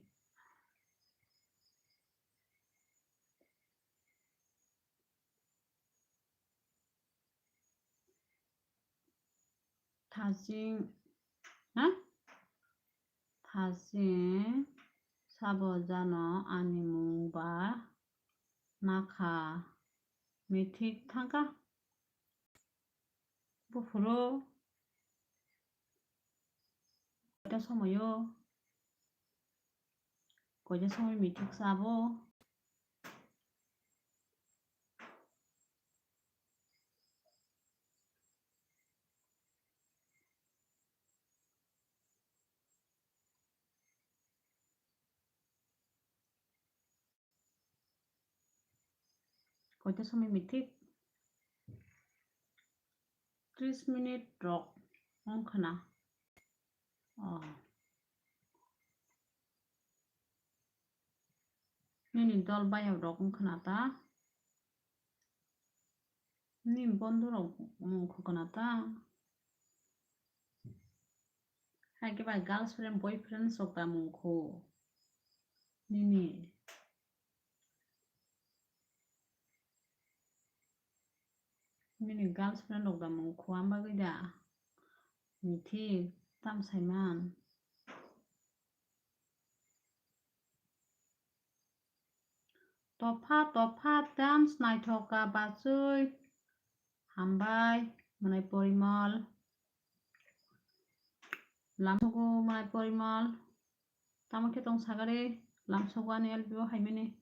Thaching, ha? Thaching sabo jano ani mung ba nakha mithik thangkha. Buphuru koita somoyo, koita somoi mithik sabo. Koita somoi mithik? Tris minute rok wng khna. Oh. Nini dol bayap rok wng khna ta? Nini bondhu rok wng khna ta? Hai khe bai girlfriend, boyfriend sok da mung kho. Nini. Nini girlfriend rok da mung kho, am bagwi da. Mithi, tam saiman. Topha topha dance naithok ka bachwi. Hambai, mwnai Porimol. Lamsogo mwnai Porimol. Tamo khe tong sagari, lamsogo ani L B o haimani.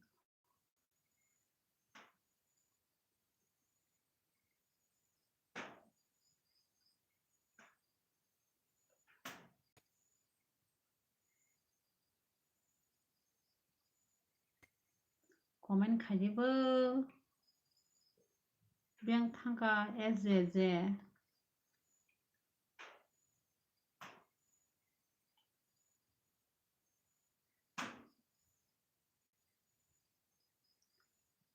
Comment khaidi bo. Beng thangkha S J J.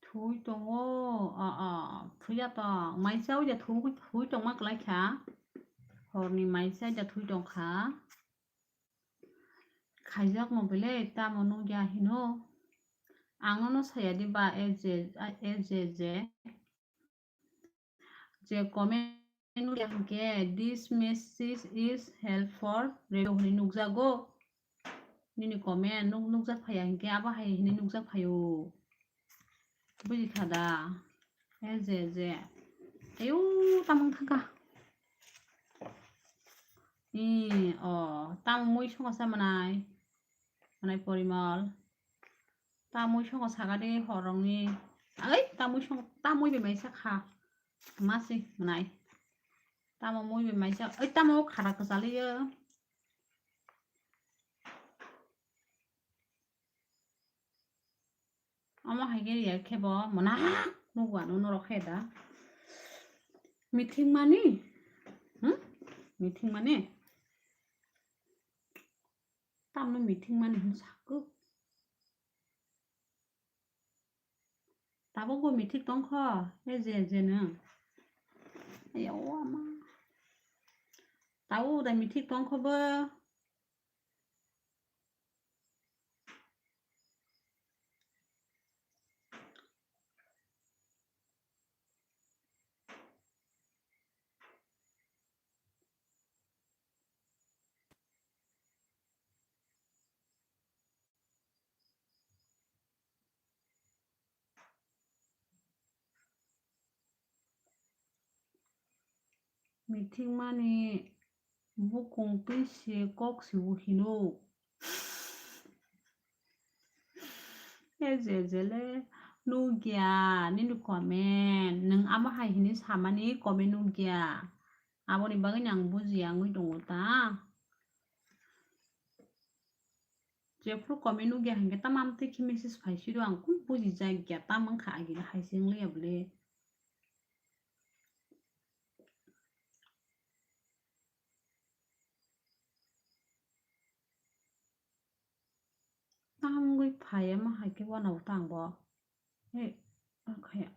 Thui tongo, a, a, thuya tong. Maisa uja thu-, thui tongma kwlai kha. Horni maisa uja thui tong kha. Khaijak no belai tamo nukya hino. Ang nono saya di ba S J, a, S J J. Je comment ya hwnkhe, "This message is help for radio" hwnwi nukjago. Nini comment nuk-, nukjak phaiya hwnkhe, abo hai hwnwi nukjak phaio. Buji kha da? E je, je. Ayo, tamung thangkha. I, o, tamung mui songo sa manai. Manai Porimal. Tamui songo sagadi horongni. Ai, tamui songo, tamui bai maisa kha. Masi, manai. Tamo mui bai maisa. Ai, tamo khara kwchaliyo. Omo hai khe react khe bo mwnang nukgo ano norok khe da. Mithik mani? Hmm? Mithik mani? Tamno mithik mani hwn sakgo. Tabukbo mithik tongkho, e je je nwng. Ayao ama. Tabuk da mithik tongkho bo. Mithik mani bukung twi se kok se o hino. E je je le nukya nini comment, nwng amo hai hini samani comment nukya. Aboni bagwi no ang bujiya wngwi tongo ta. Jephru comment nukya hinkhe tamo amtwi khe message phai siro ang kunu bujijak ya, tamo wngkha agini hai se wng liya bwle. Tamo wngwi phai omo hai khe uanao tang bo. Hei, okhaya.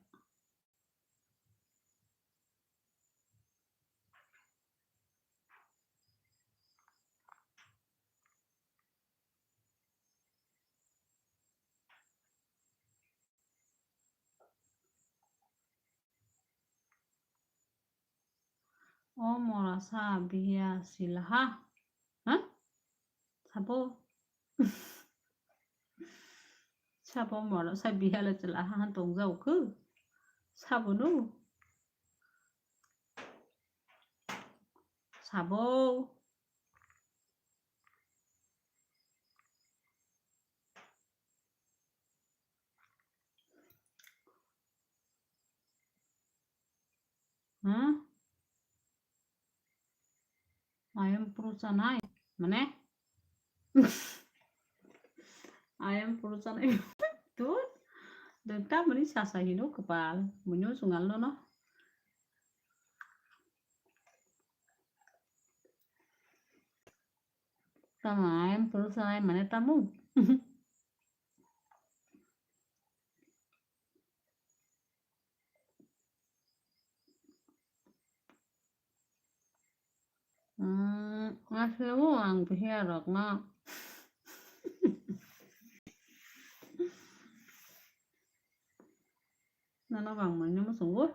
O mora sa bihiya silaha. Ha? Sabo. Sabo mora sa bihiya le silaha han tong jau khu. Sabo no. Sabo. Hmm? Ayam puru chanai, mane? Ayam puru chanai. Tuh, dengta mani sasa hino kepal, munyo sungal no no. Tamo ayam puru chanai mane tamo. Hmm, asli mo ang bihiya rok no. Nano bang manya mo sungguh.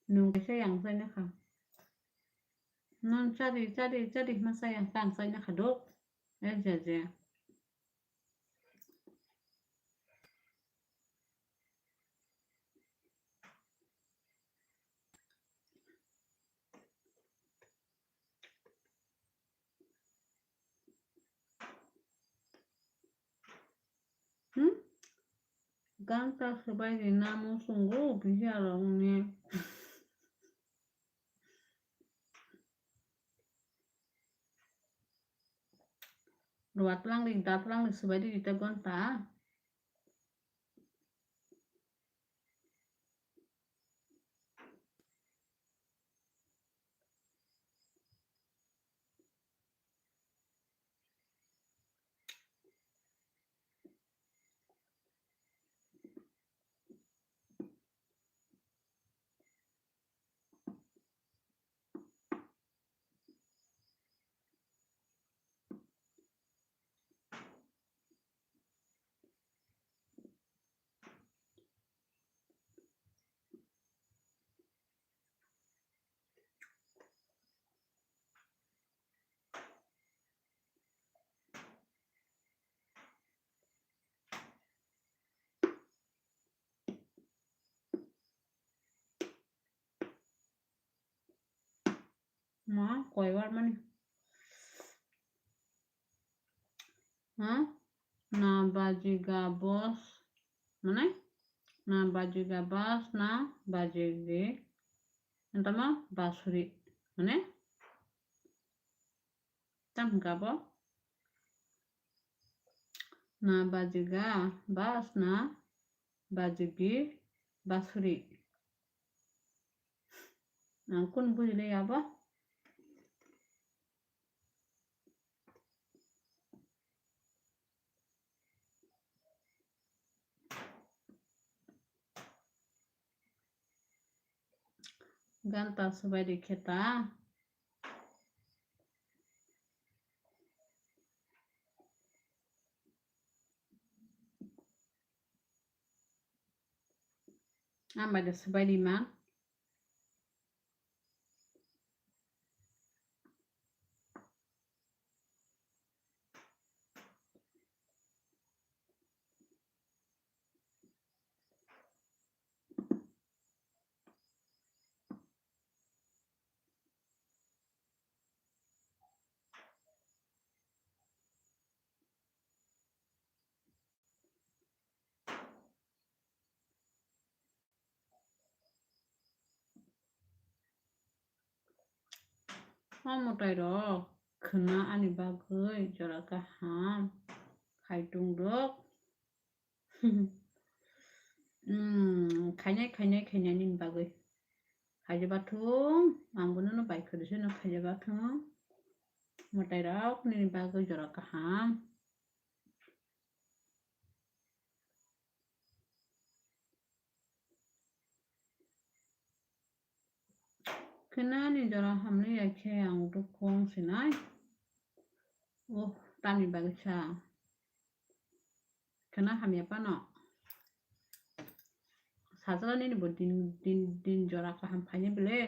Nung kaisa yang sai na kha. Nung chadi, chadi, chadi masa yang tang sai na kha dok. Eh, je, je. Hmm? Ganta swbai rinani muchungo bihiya rokni. Ruwa twlang ri, da twlang ri swbai di, di ta ganta. Koiwar mani. Ha? Na bajiga bos. Mane? Na bajiga bas na bajigi. Entama basuri. Mane? Tam hingka bo. Na bajiga bas na bajigi basuri. Ang kun bujile ya bo. Ganta subai di kheta. Ang bai de subai di ma. O mwtai rok khwna ani bagwi jora kaham khai tung rok. Hmm, khainai, khainai, khainai nini bagwi. Khaijaba thung, ang bono no bai khwrwi se no khaijaba thung. Mwtai rok nini bagwi jora kaham. Khwnani jora hamliya khe ang dukhu wng sinai. Oh, tamni bagwi sa. Khwna hamya phano. Sajla nini bo din, din, din jora kaham phainai bwle.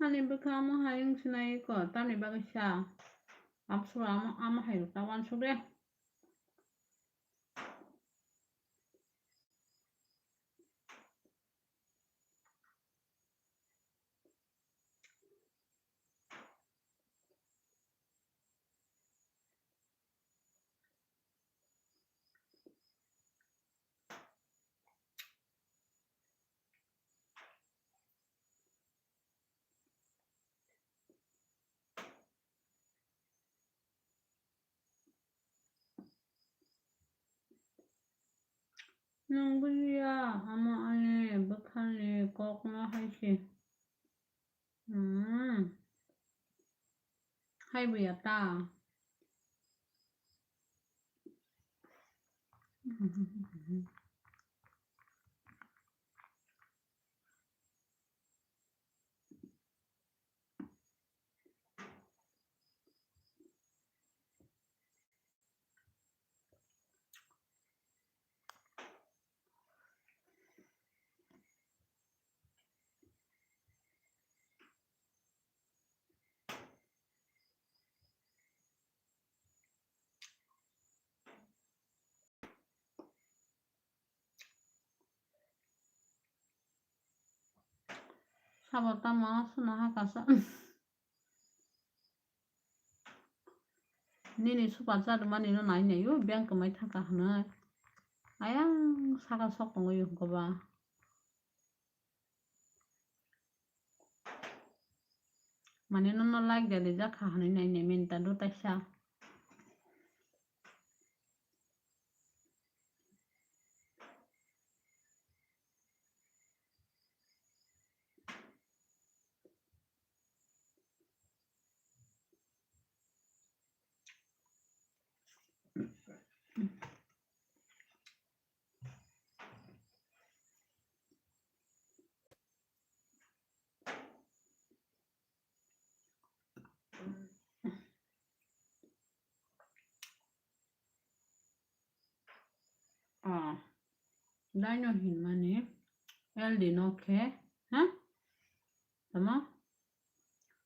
Ani bwkha omo hai wng sinai kho, tamni bagwi sa? Amsuk amo, amo hai rok ta uansuk de. Nwng bujiya, amo ani bwkhani kokno hai se. Hmm. Hai buya ta. Sabo tamo suna hakasa. Nini super chat mani no nai nai o, beng kwmai thaka hwnwi. Ayang saka sok tongwi hwnkhe ba. Mane nono like da rijak kha hwnwi nai nai menta do taisa. Ah, daino hinmani L D no khe, ha? Tamo?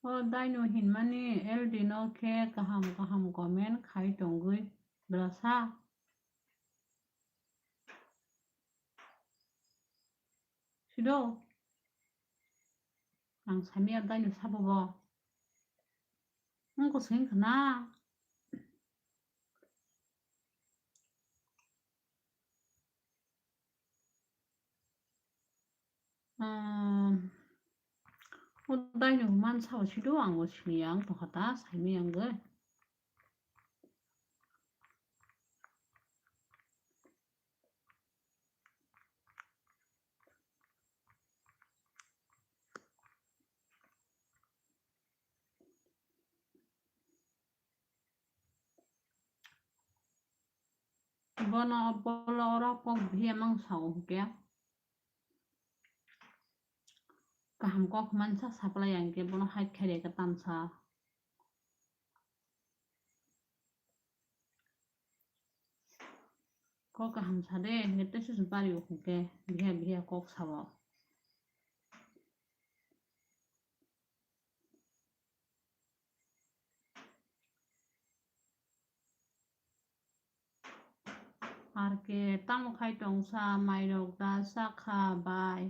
O daino hinmani L D no khe kaham kaham comment khai tongwi bwlasa. Sido. Ang samiya daino sabo bo. Ang ko sing khna. Umm, o daino man sao sido ang o sini ang to hata saimi ang ge. Bono bolo oro kok bihia mang sao hwnkhe. Kaham kok mansa saplai ang khe bono hai khaire khe tamsa. Kok kaham sa de, hwnkhe tei susun pari o hwnkhe, biha biha kok sao. Ar khe tamo khai tong sa, mairok da chakha bai?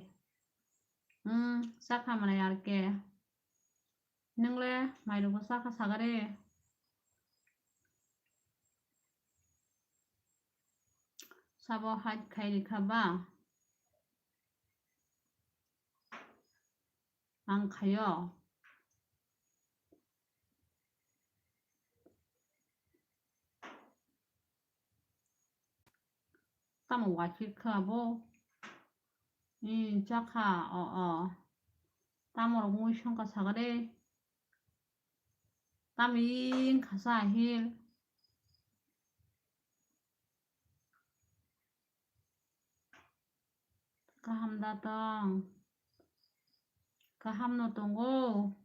Hmm, chakha manai ar khe. Nwng le mairok bo chakha sagare. Sabo hai khai rikha ba? Ang khaio. Tamo waikhe kha bo? Ee, chakha, o, o. Tamo rok mui songkha sagare. Tamo ee wngkha sa hil. Kaham da tong? Kaham no tongo.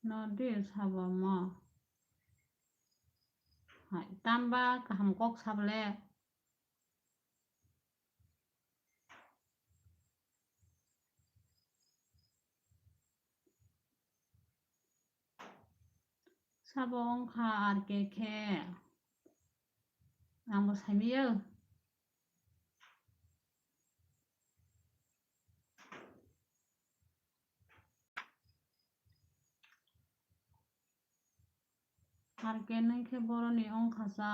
No de sabo mo. Hai, tamba kaham kok sable. Sabo wngkha R K khe. Angbo saimio. R K nung khe boroni wngkha sa.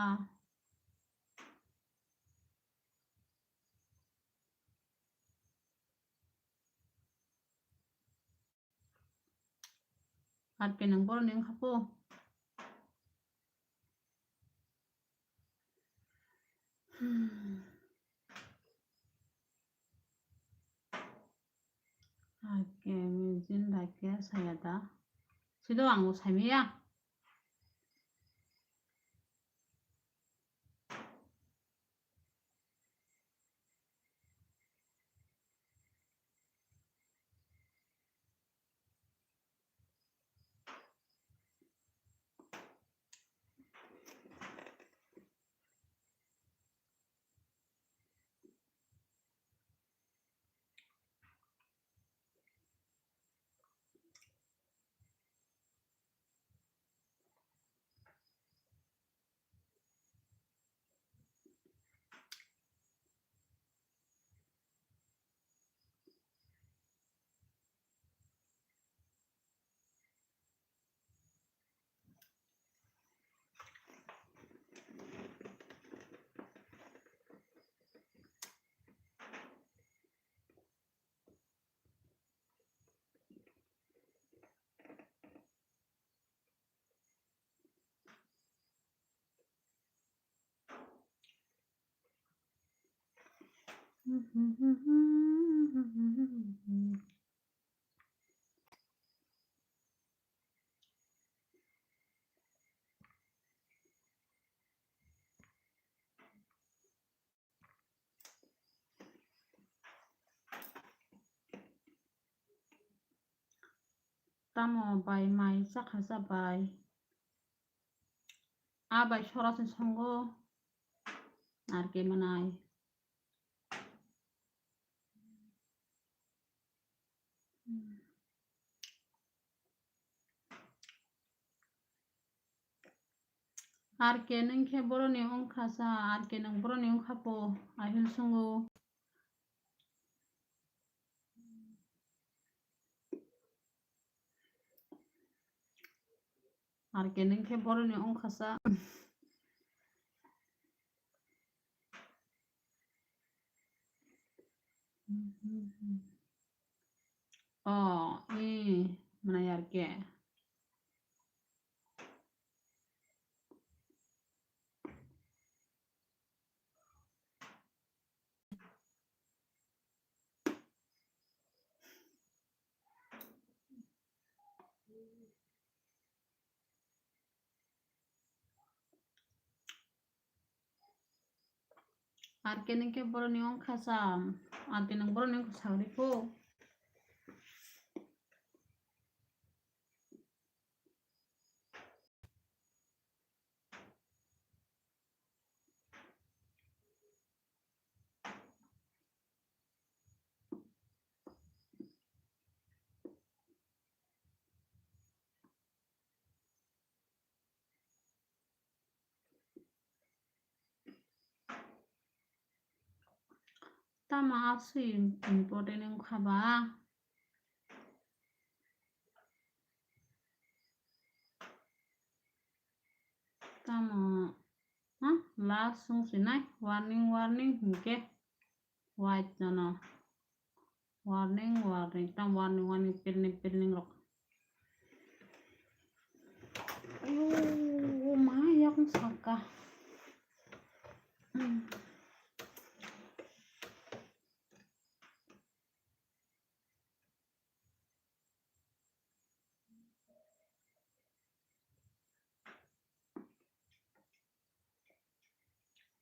R K nung boroni wngkha po. Hmm. Hai khe mijin bai khe saya da. Sido ang bo saimaya. Tamo bai mai chakha cha bai? Abai sora se songo. Ar ke manai. Ar ke nung khe boroni wngkha sa, ar ke nung boroni wngkha po, ahil sungo. Ar ke nung khe boroni wngkha sa. O, i, mwnai ar ke. Ar ke nung khe boroni wngkha sa, ar ke nung boroni wngkha sagri po. Tamo aswk important wngkha ba? Tamo, ha? Last swng sinai, warning, warning, hinkhe. White nono. Warning, warning. Tam warning, warning, pilning, pilning rok. Ayo, ma yakung saka. Hmm.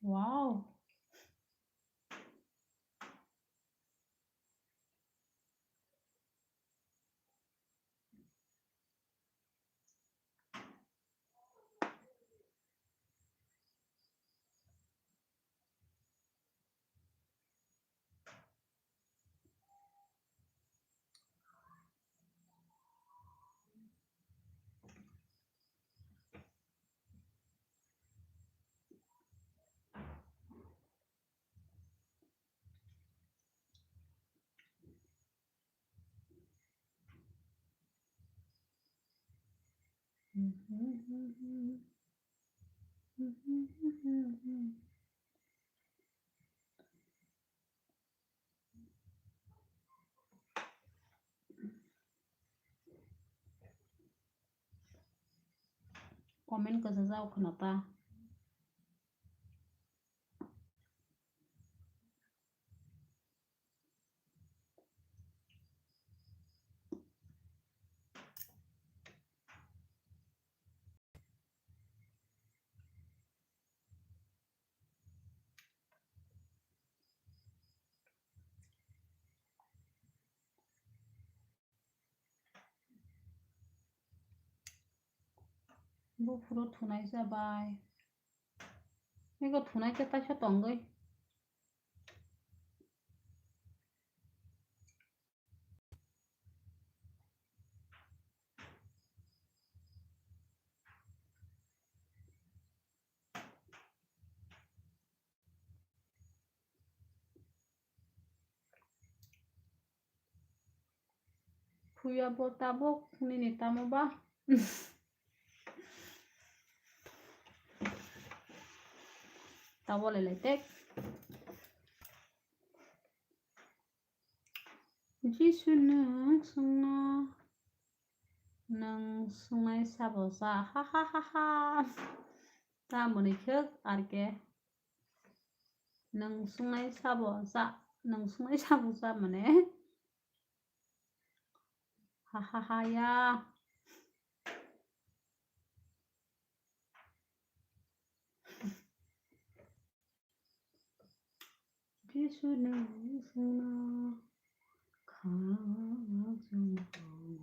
Wow. Comment kwchajak khwna ta. Buphuru thunai jabai. Ego thunai khe taisa tongwi. Phuya bo tabuk nini tamo ba? Tabole lai tek. Jisu nwng swngno, nwng swngnai sabo cha, ha ha ha ha. Tamoni khe ar ke nwng swngnai sabo cha, nwng swngnai sabo cha mane. Ha ha ha ya. Jisu nwng swngnai kha chwng tong.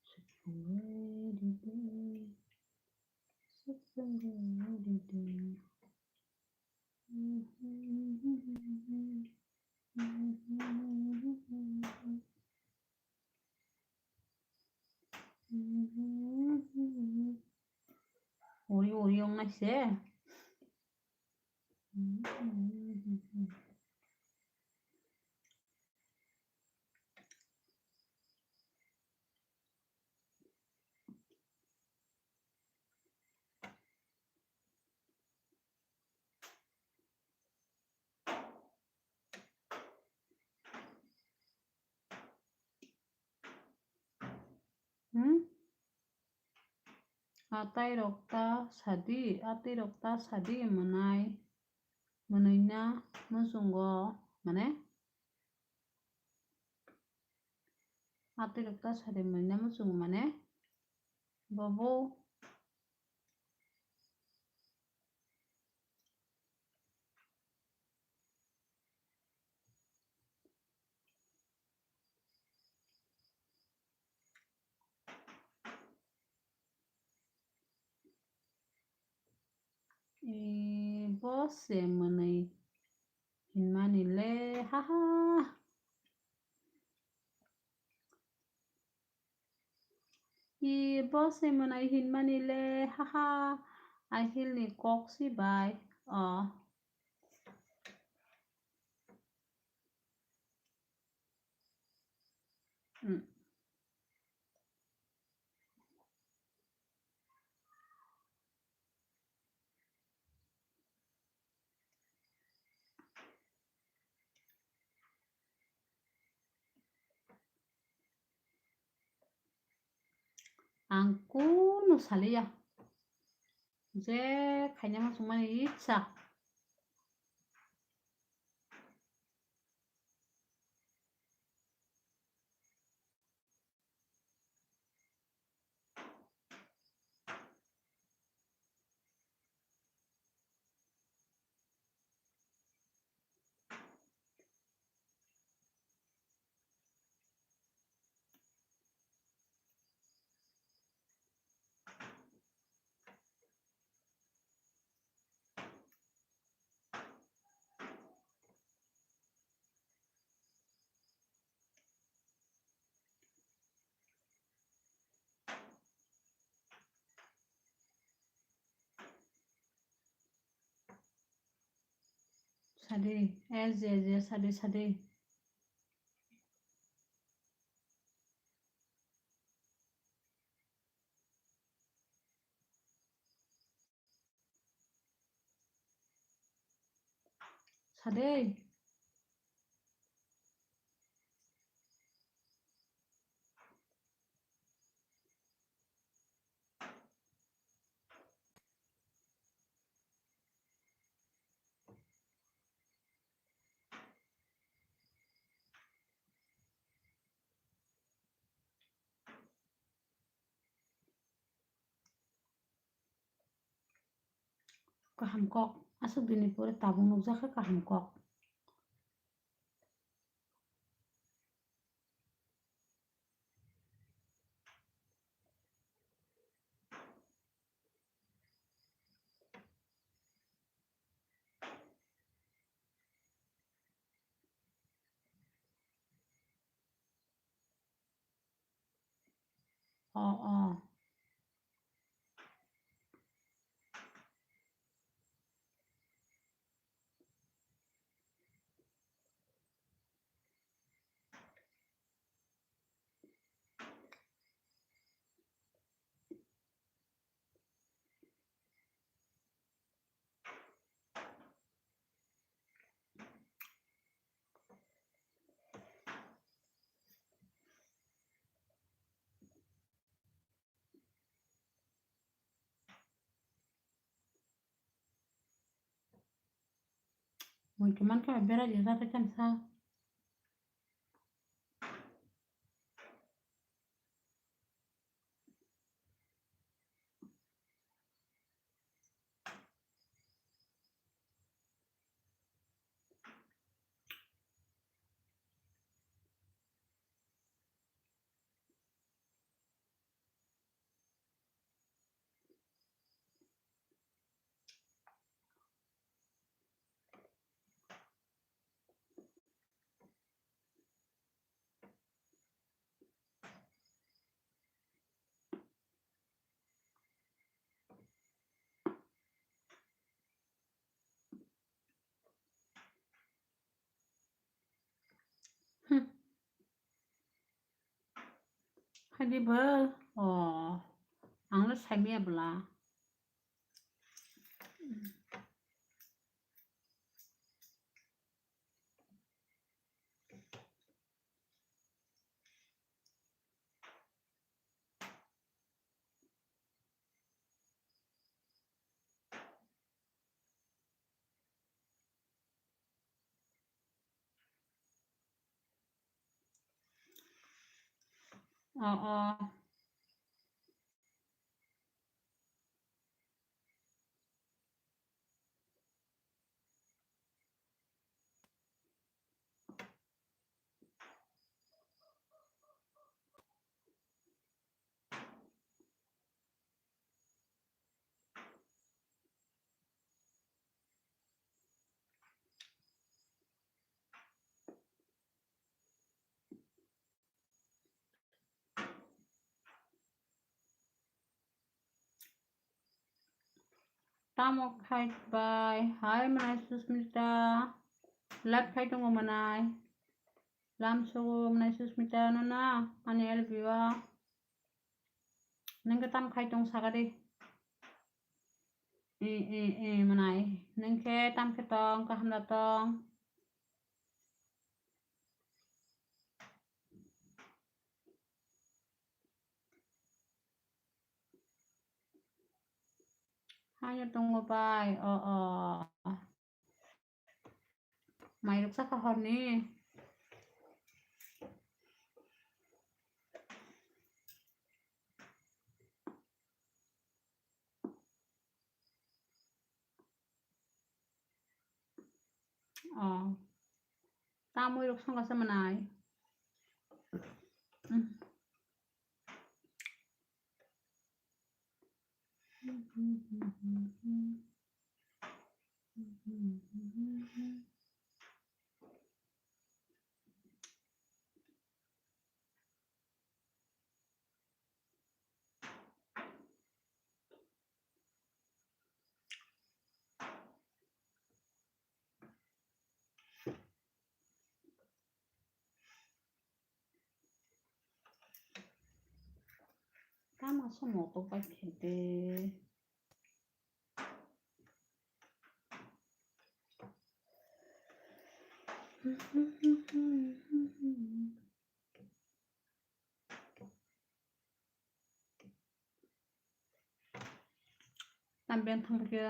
Sukchungwi ridi. Sukchungwi Ori ong nai se. Hmm? Atai rok ta sadi, atai rok ta sadi mwnai, mwnai na muchungo, mane? Atai rok ta sadi mwnai na muchungo, mane? Bobo. E, bo se mwnwi hinmani le, ha ha. E, bo se mwnwi hinmani le, ha ha. Ahilni kok si bai. O. Hmm. Ang kunu saliya. Je khaina ma sungmani itsa. Sadi, S J J, sadi, sadi. Sade. Kaham kok. Aswk dini pore tabuk nukjakha kaham kok. O, o. Mui kemankha berai rijak khe sa. Hadi ba. Oh, ang le saimaya bwla. Oh, oh. Tamo khai bai hai manai Susmita. Live khai tongo manai. Lam sugu manai Susmita no na ani L B o. Nengke tam khai tong sagadi. I, i, i, manai. Nengke tam khe tong, kaham da tong. Hanya tongo bai, o, o. Mai rok saka horni. Oh. Tamwi rok songkha se manai. Mm. Tamo se motok bai khe de. Tam beng thang khe.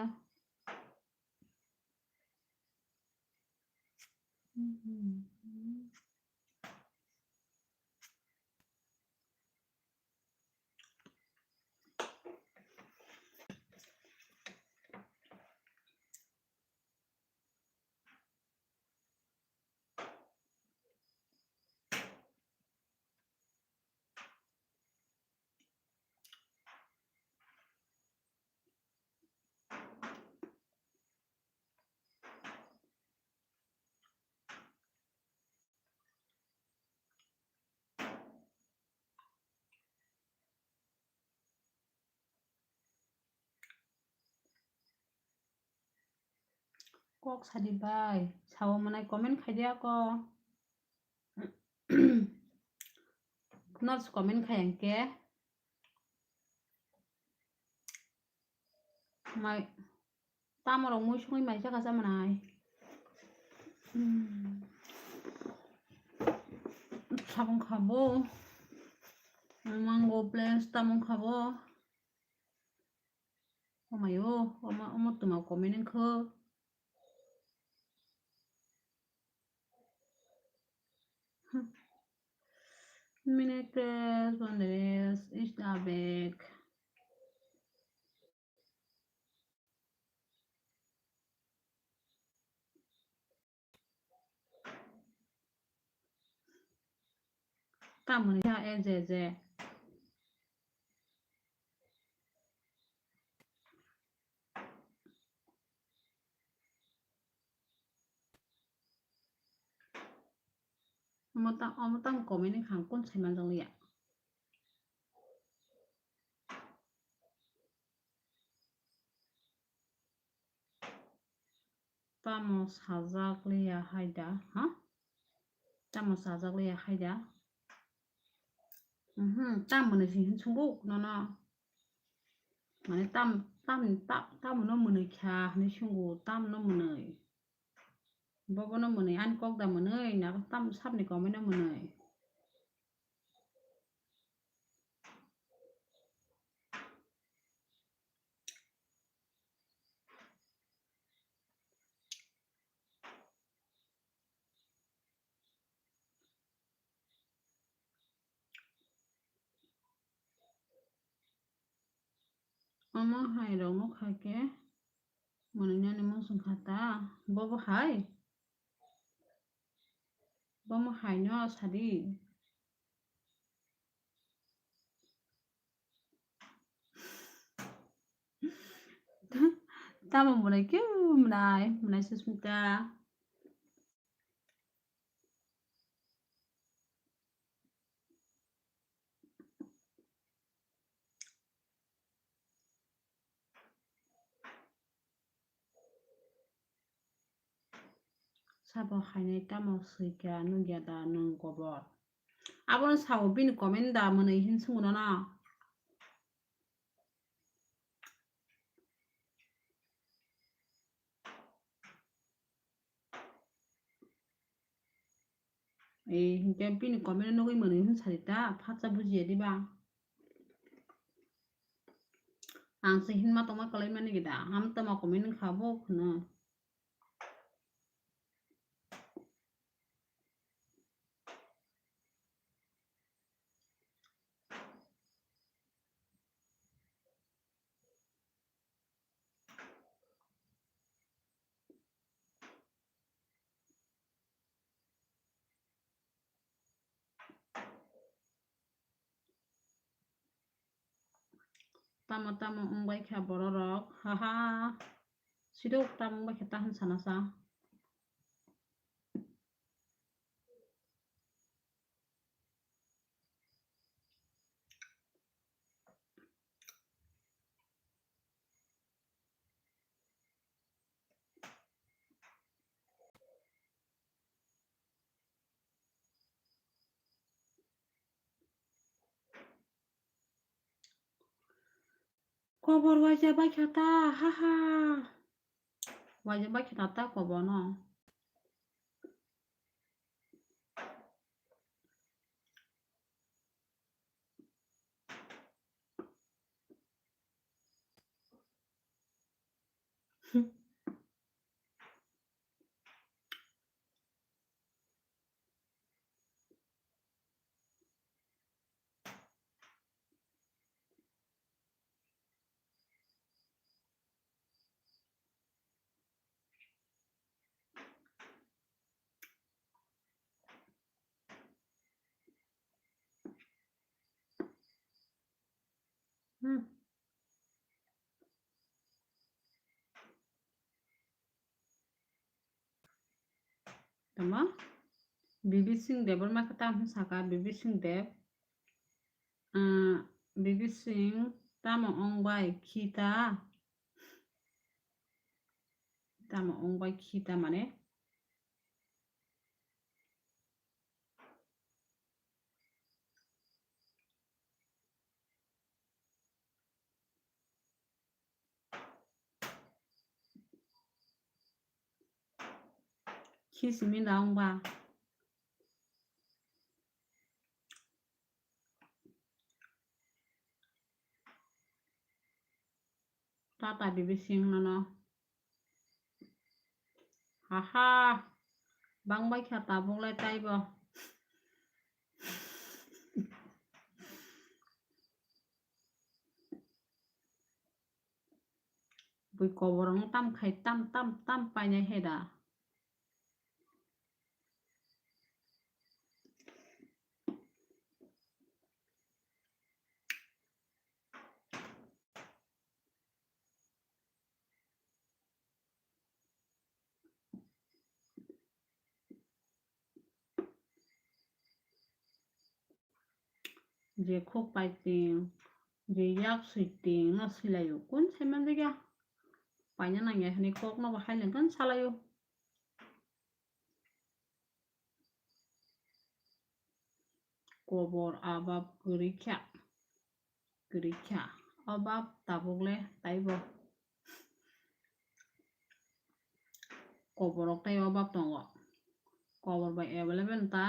Kok sadi bai, sao manai comment khai di ako. Nors comment khai ang ke. Mai, tamo rok mui songwi mai saka sa manai. Hmm. Sabong khabo. Mango place tamong khabo. Omayo, oma, omo tuma comment wngkho. Minutes, one days, is the back. Tamoni kha e je je. Omo ta, omo tamo comment ni khang kun sai manjak liya. Tamo sajak liya hai da, ha? Tamo chajak liya hai da? Mhm, tam mwnwi se hin swngo nono. Mane tam, tam, ta-, tamo no mwnwi kha hinwi swngo, tam no mwnwi. Bobo no mwnwi, ani kok da mwnwi, na tam sabni komai no mwnwi. Omo hai rok no kha khe mwnwi nani mung swng kha ta, bobo hai? Bomo hai no sadi. Tamo mwnai khe mwnai, mwnai Susmita. Sabo hainai tamo swi kha nukya da nwng kobor? Abono sao bini comment da mwnwi hin swngo nono. Eh, hinkhe bini comment nugwi mwnwi hin sadi ta, phatsa bujiya diba? Ang se hinma tongma kwlai mani gida, ham tama comment wngkha bo khwno. Tamo tamo wngbai kha bororok, haha. Sidok tamo wngbai kha ta hwn sana sa. Kobor waisa baikha ta, haha. Waisa baikha ta, ta kobor no. Hmm. Tama? Bibi Singh Debbarma khe tamo saka, Bibi Singh Deb. Ah, Bibi Singh tamo wng bai khi ta? Tamo wng bai khi ta mane? Khi simi da wng ba? Tata Bibi Singh nono. Haha, bang bai kha tabuk lai taibo. Bui kobor wng tam khai tam, tam, tam painai hai da. Je khuk paiting, je yak switing no silaio. Kun saiman jagya? Paina nangya hwnwi kok no bo hai lengkhan salaio. Kobor abab kwrwi kha. Kwrwi kha. O bab tabuk le taibo. Kobor rok tei o bab tongo. Kobor bai available ta.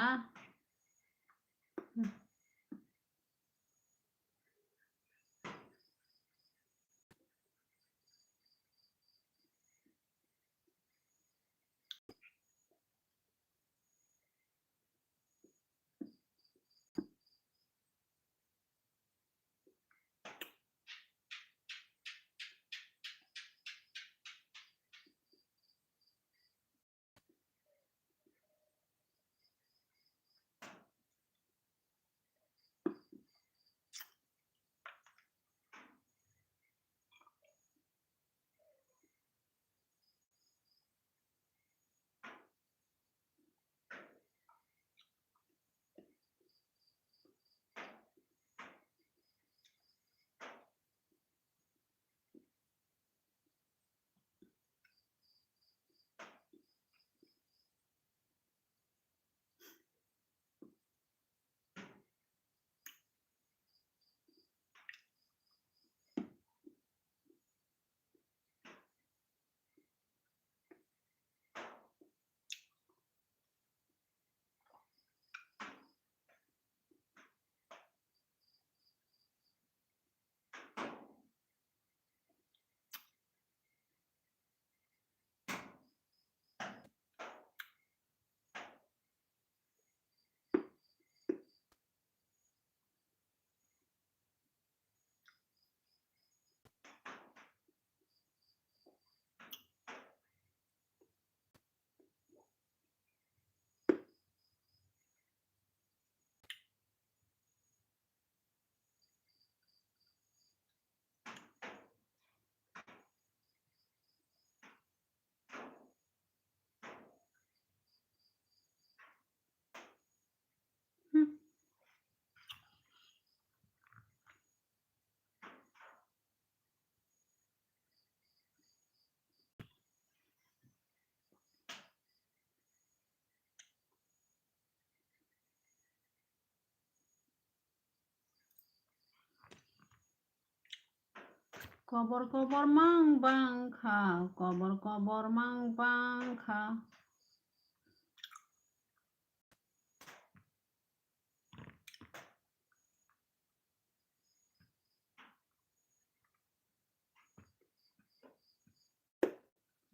Kobor kobor mang bang kha, kobor kobor mang bang kha.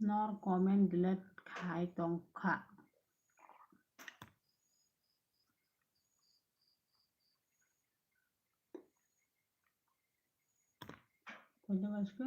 Nor comment delete khai tong kha. Koito baske?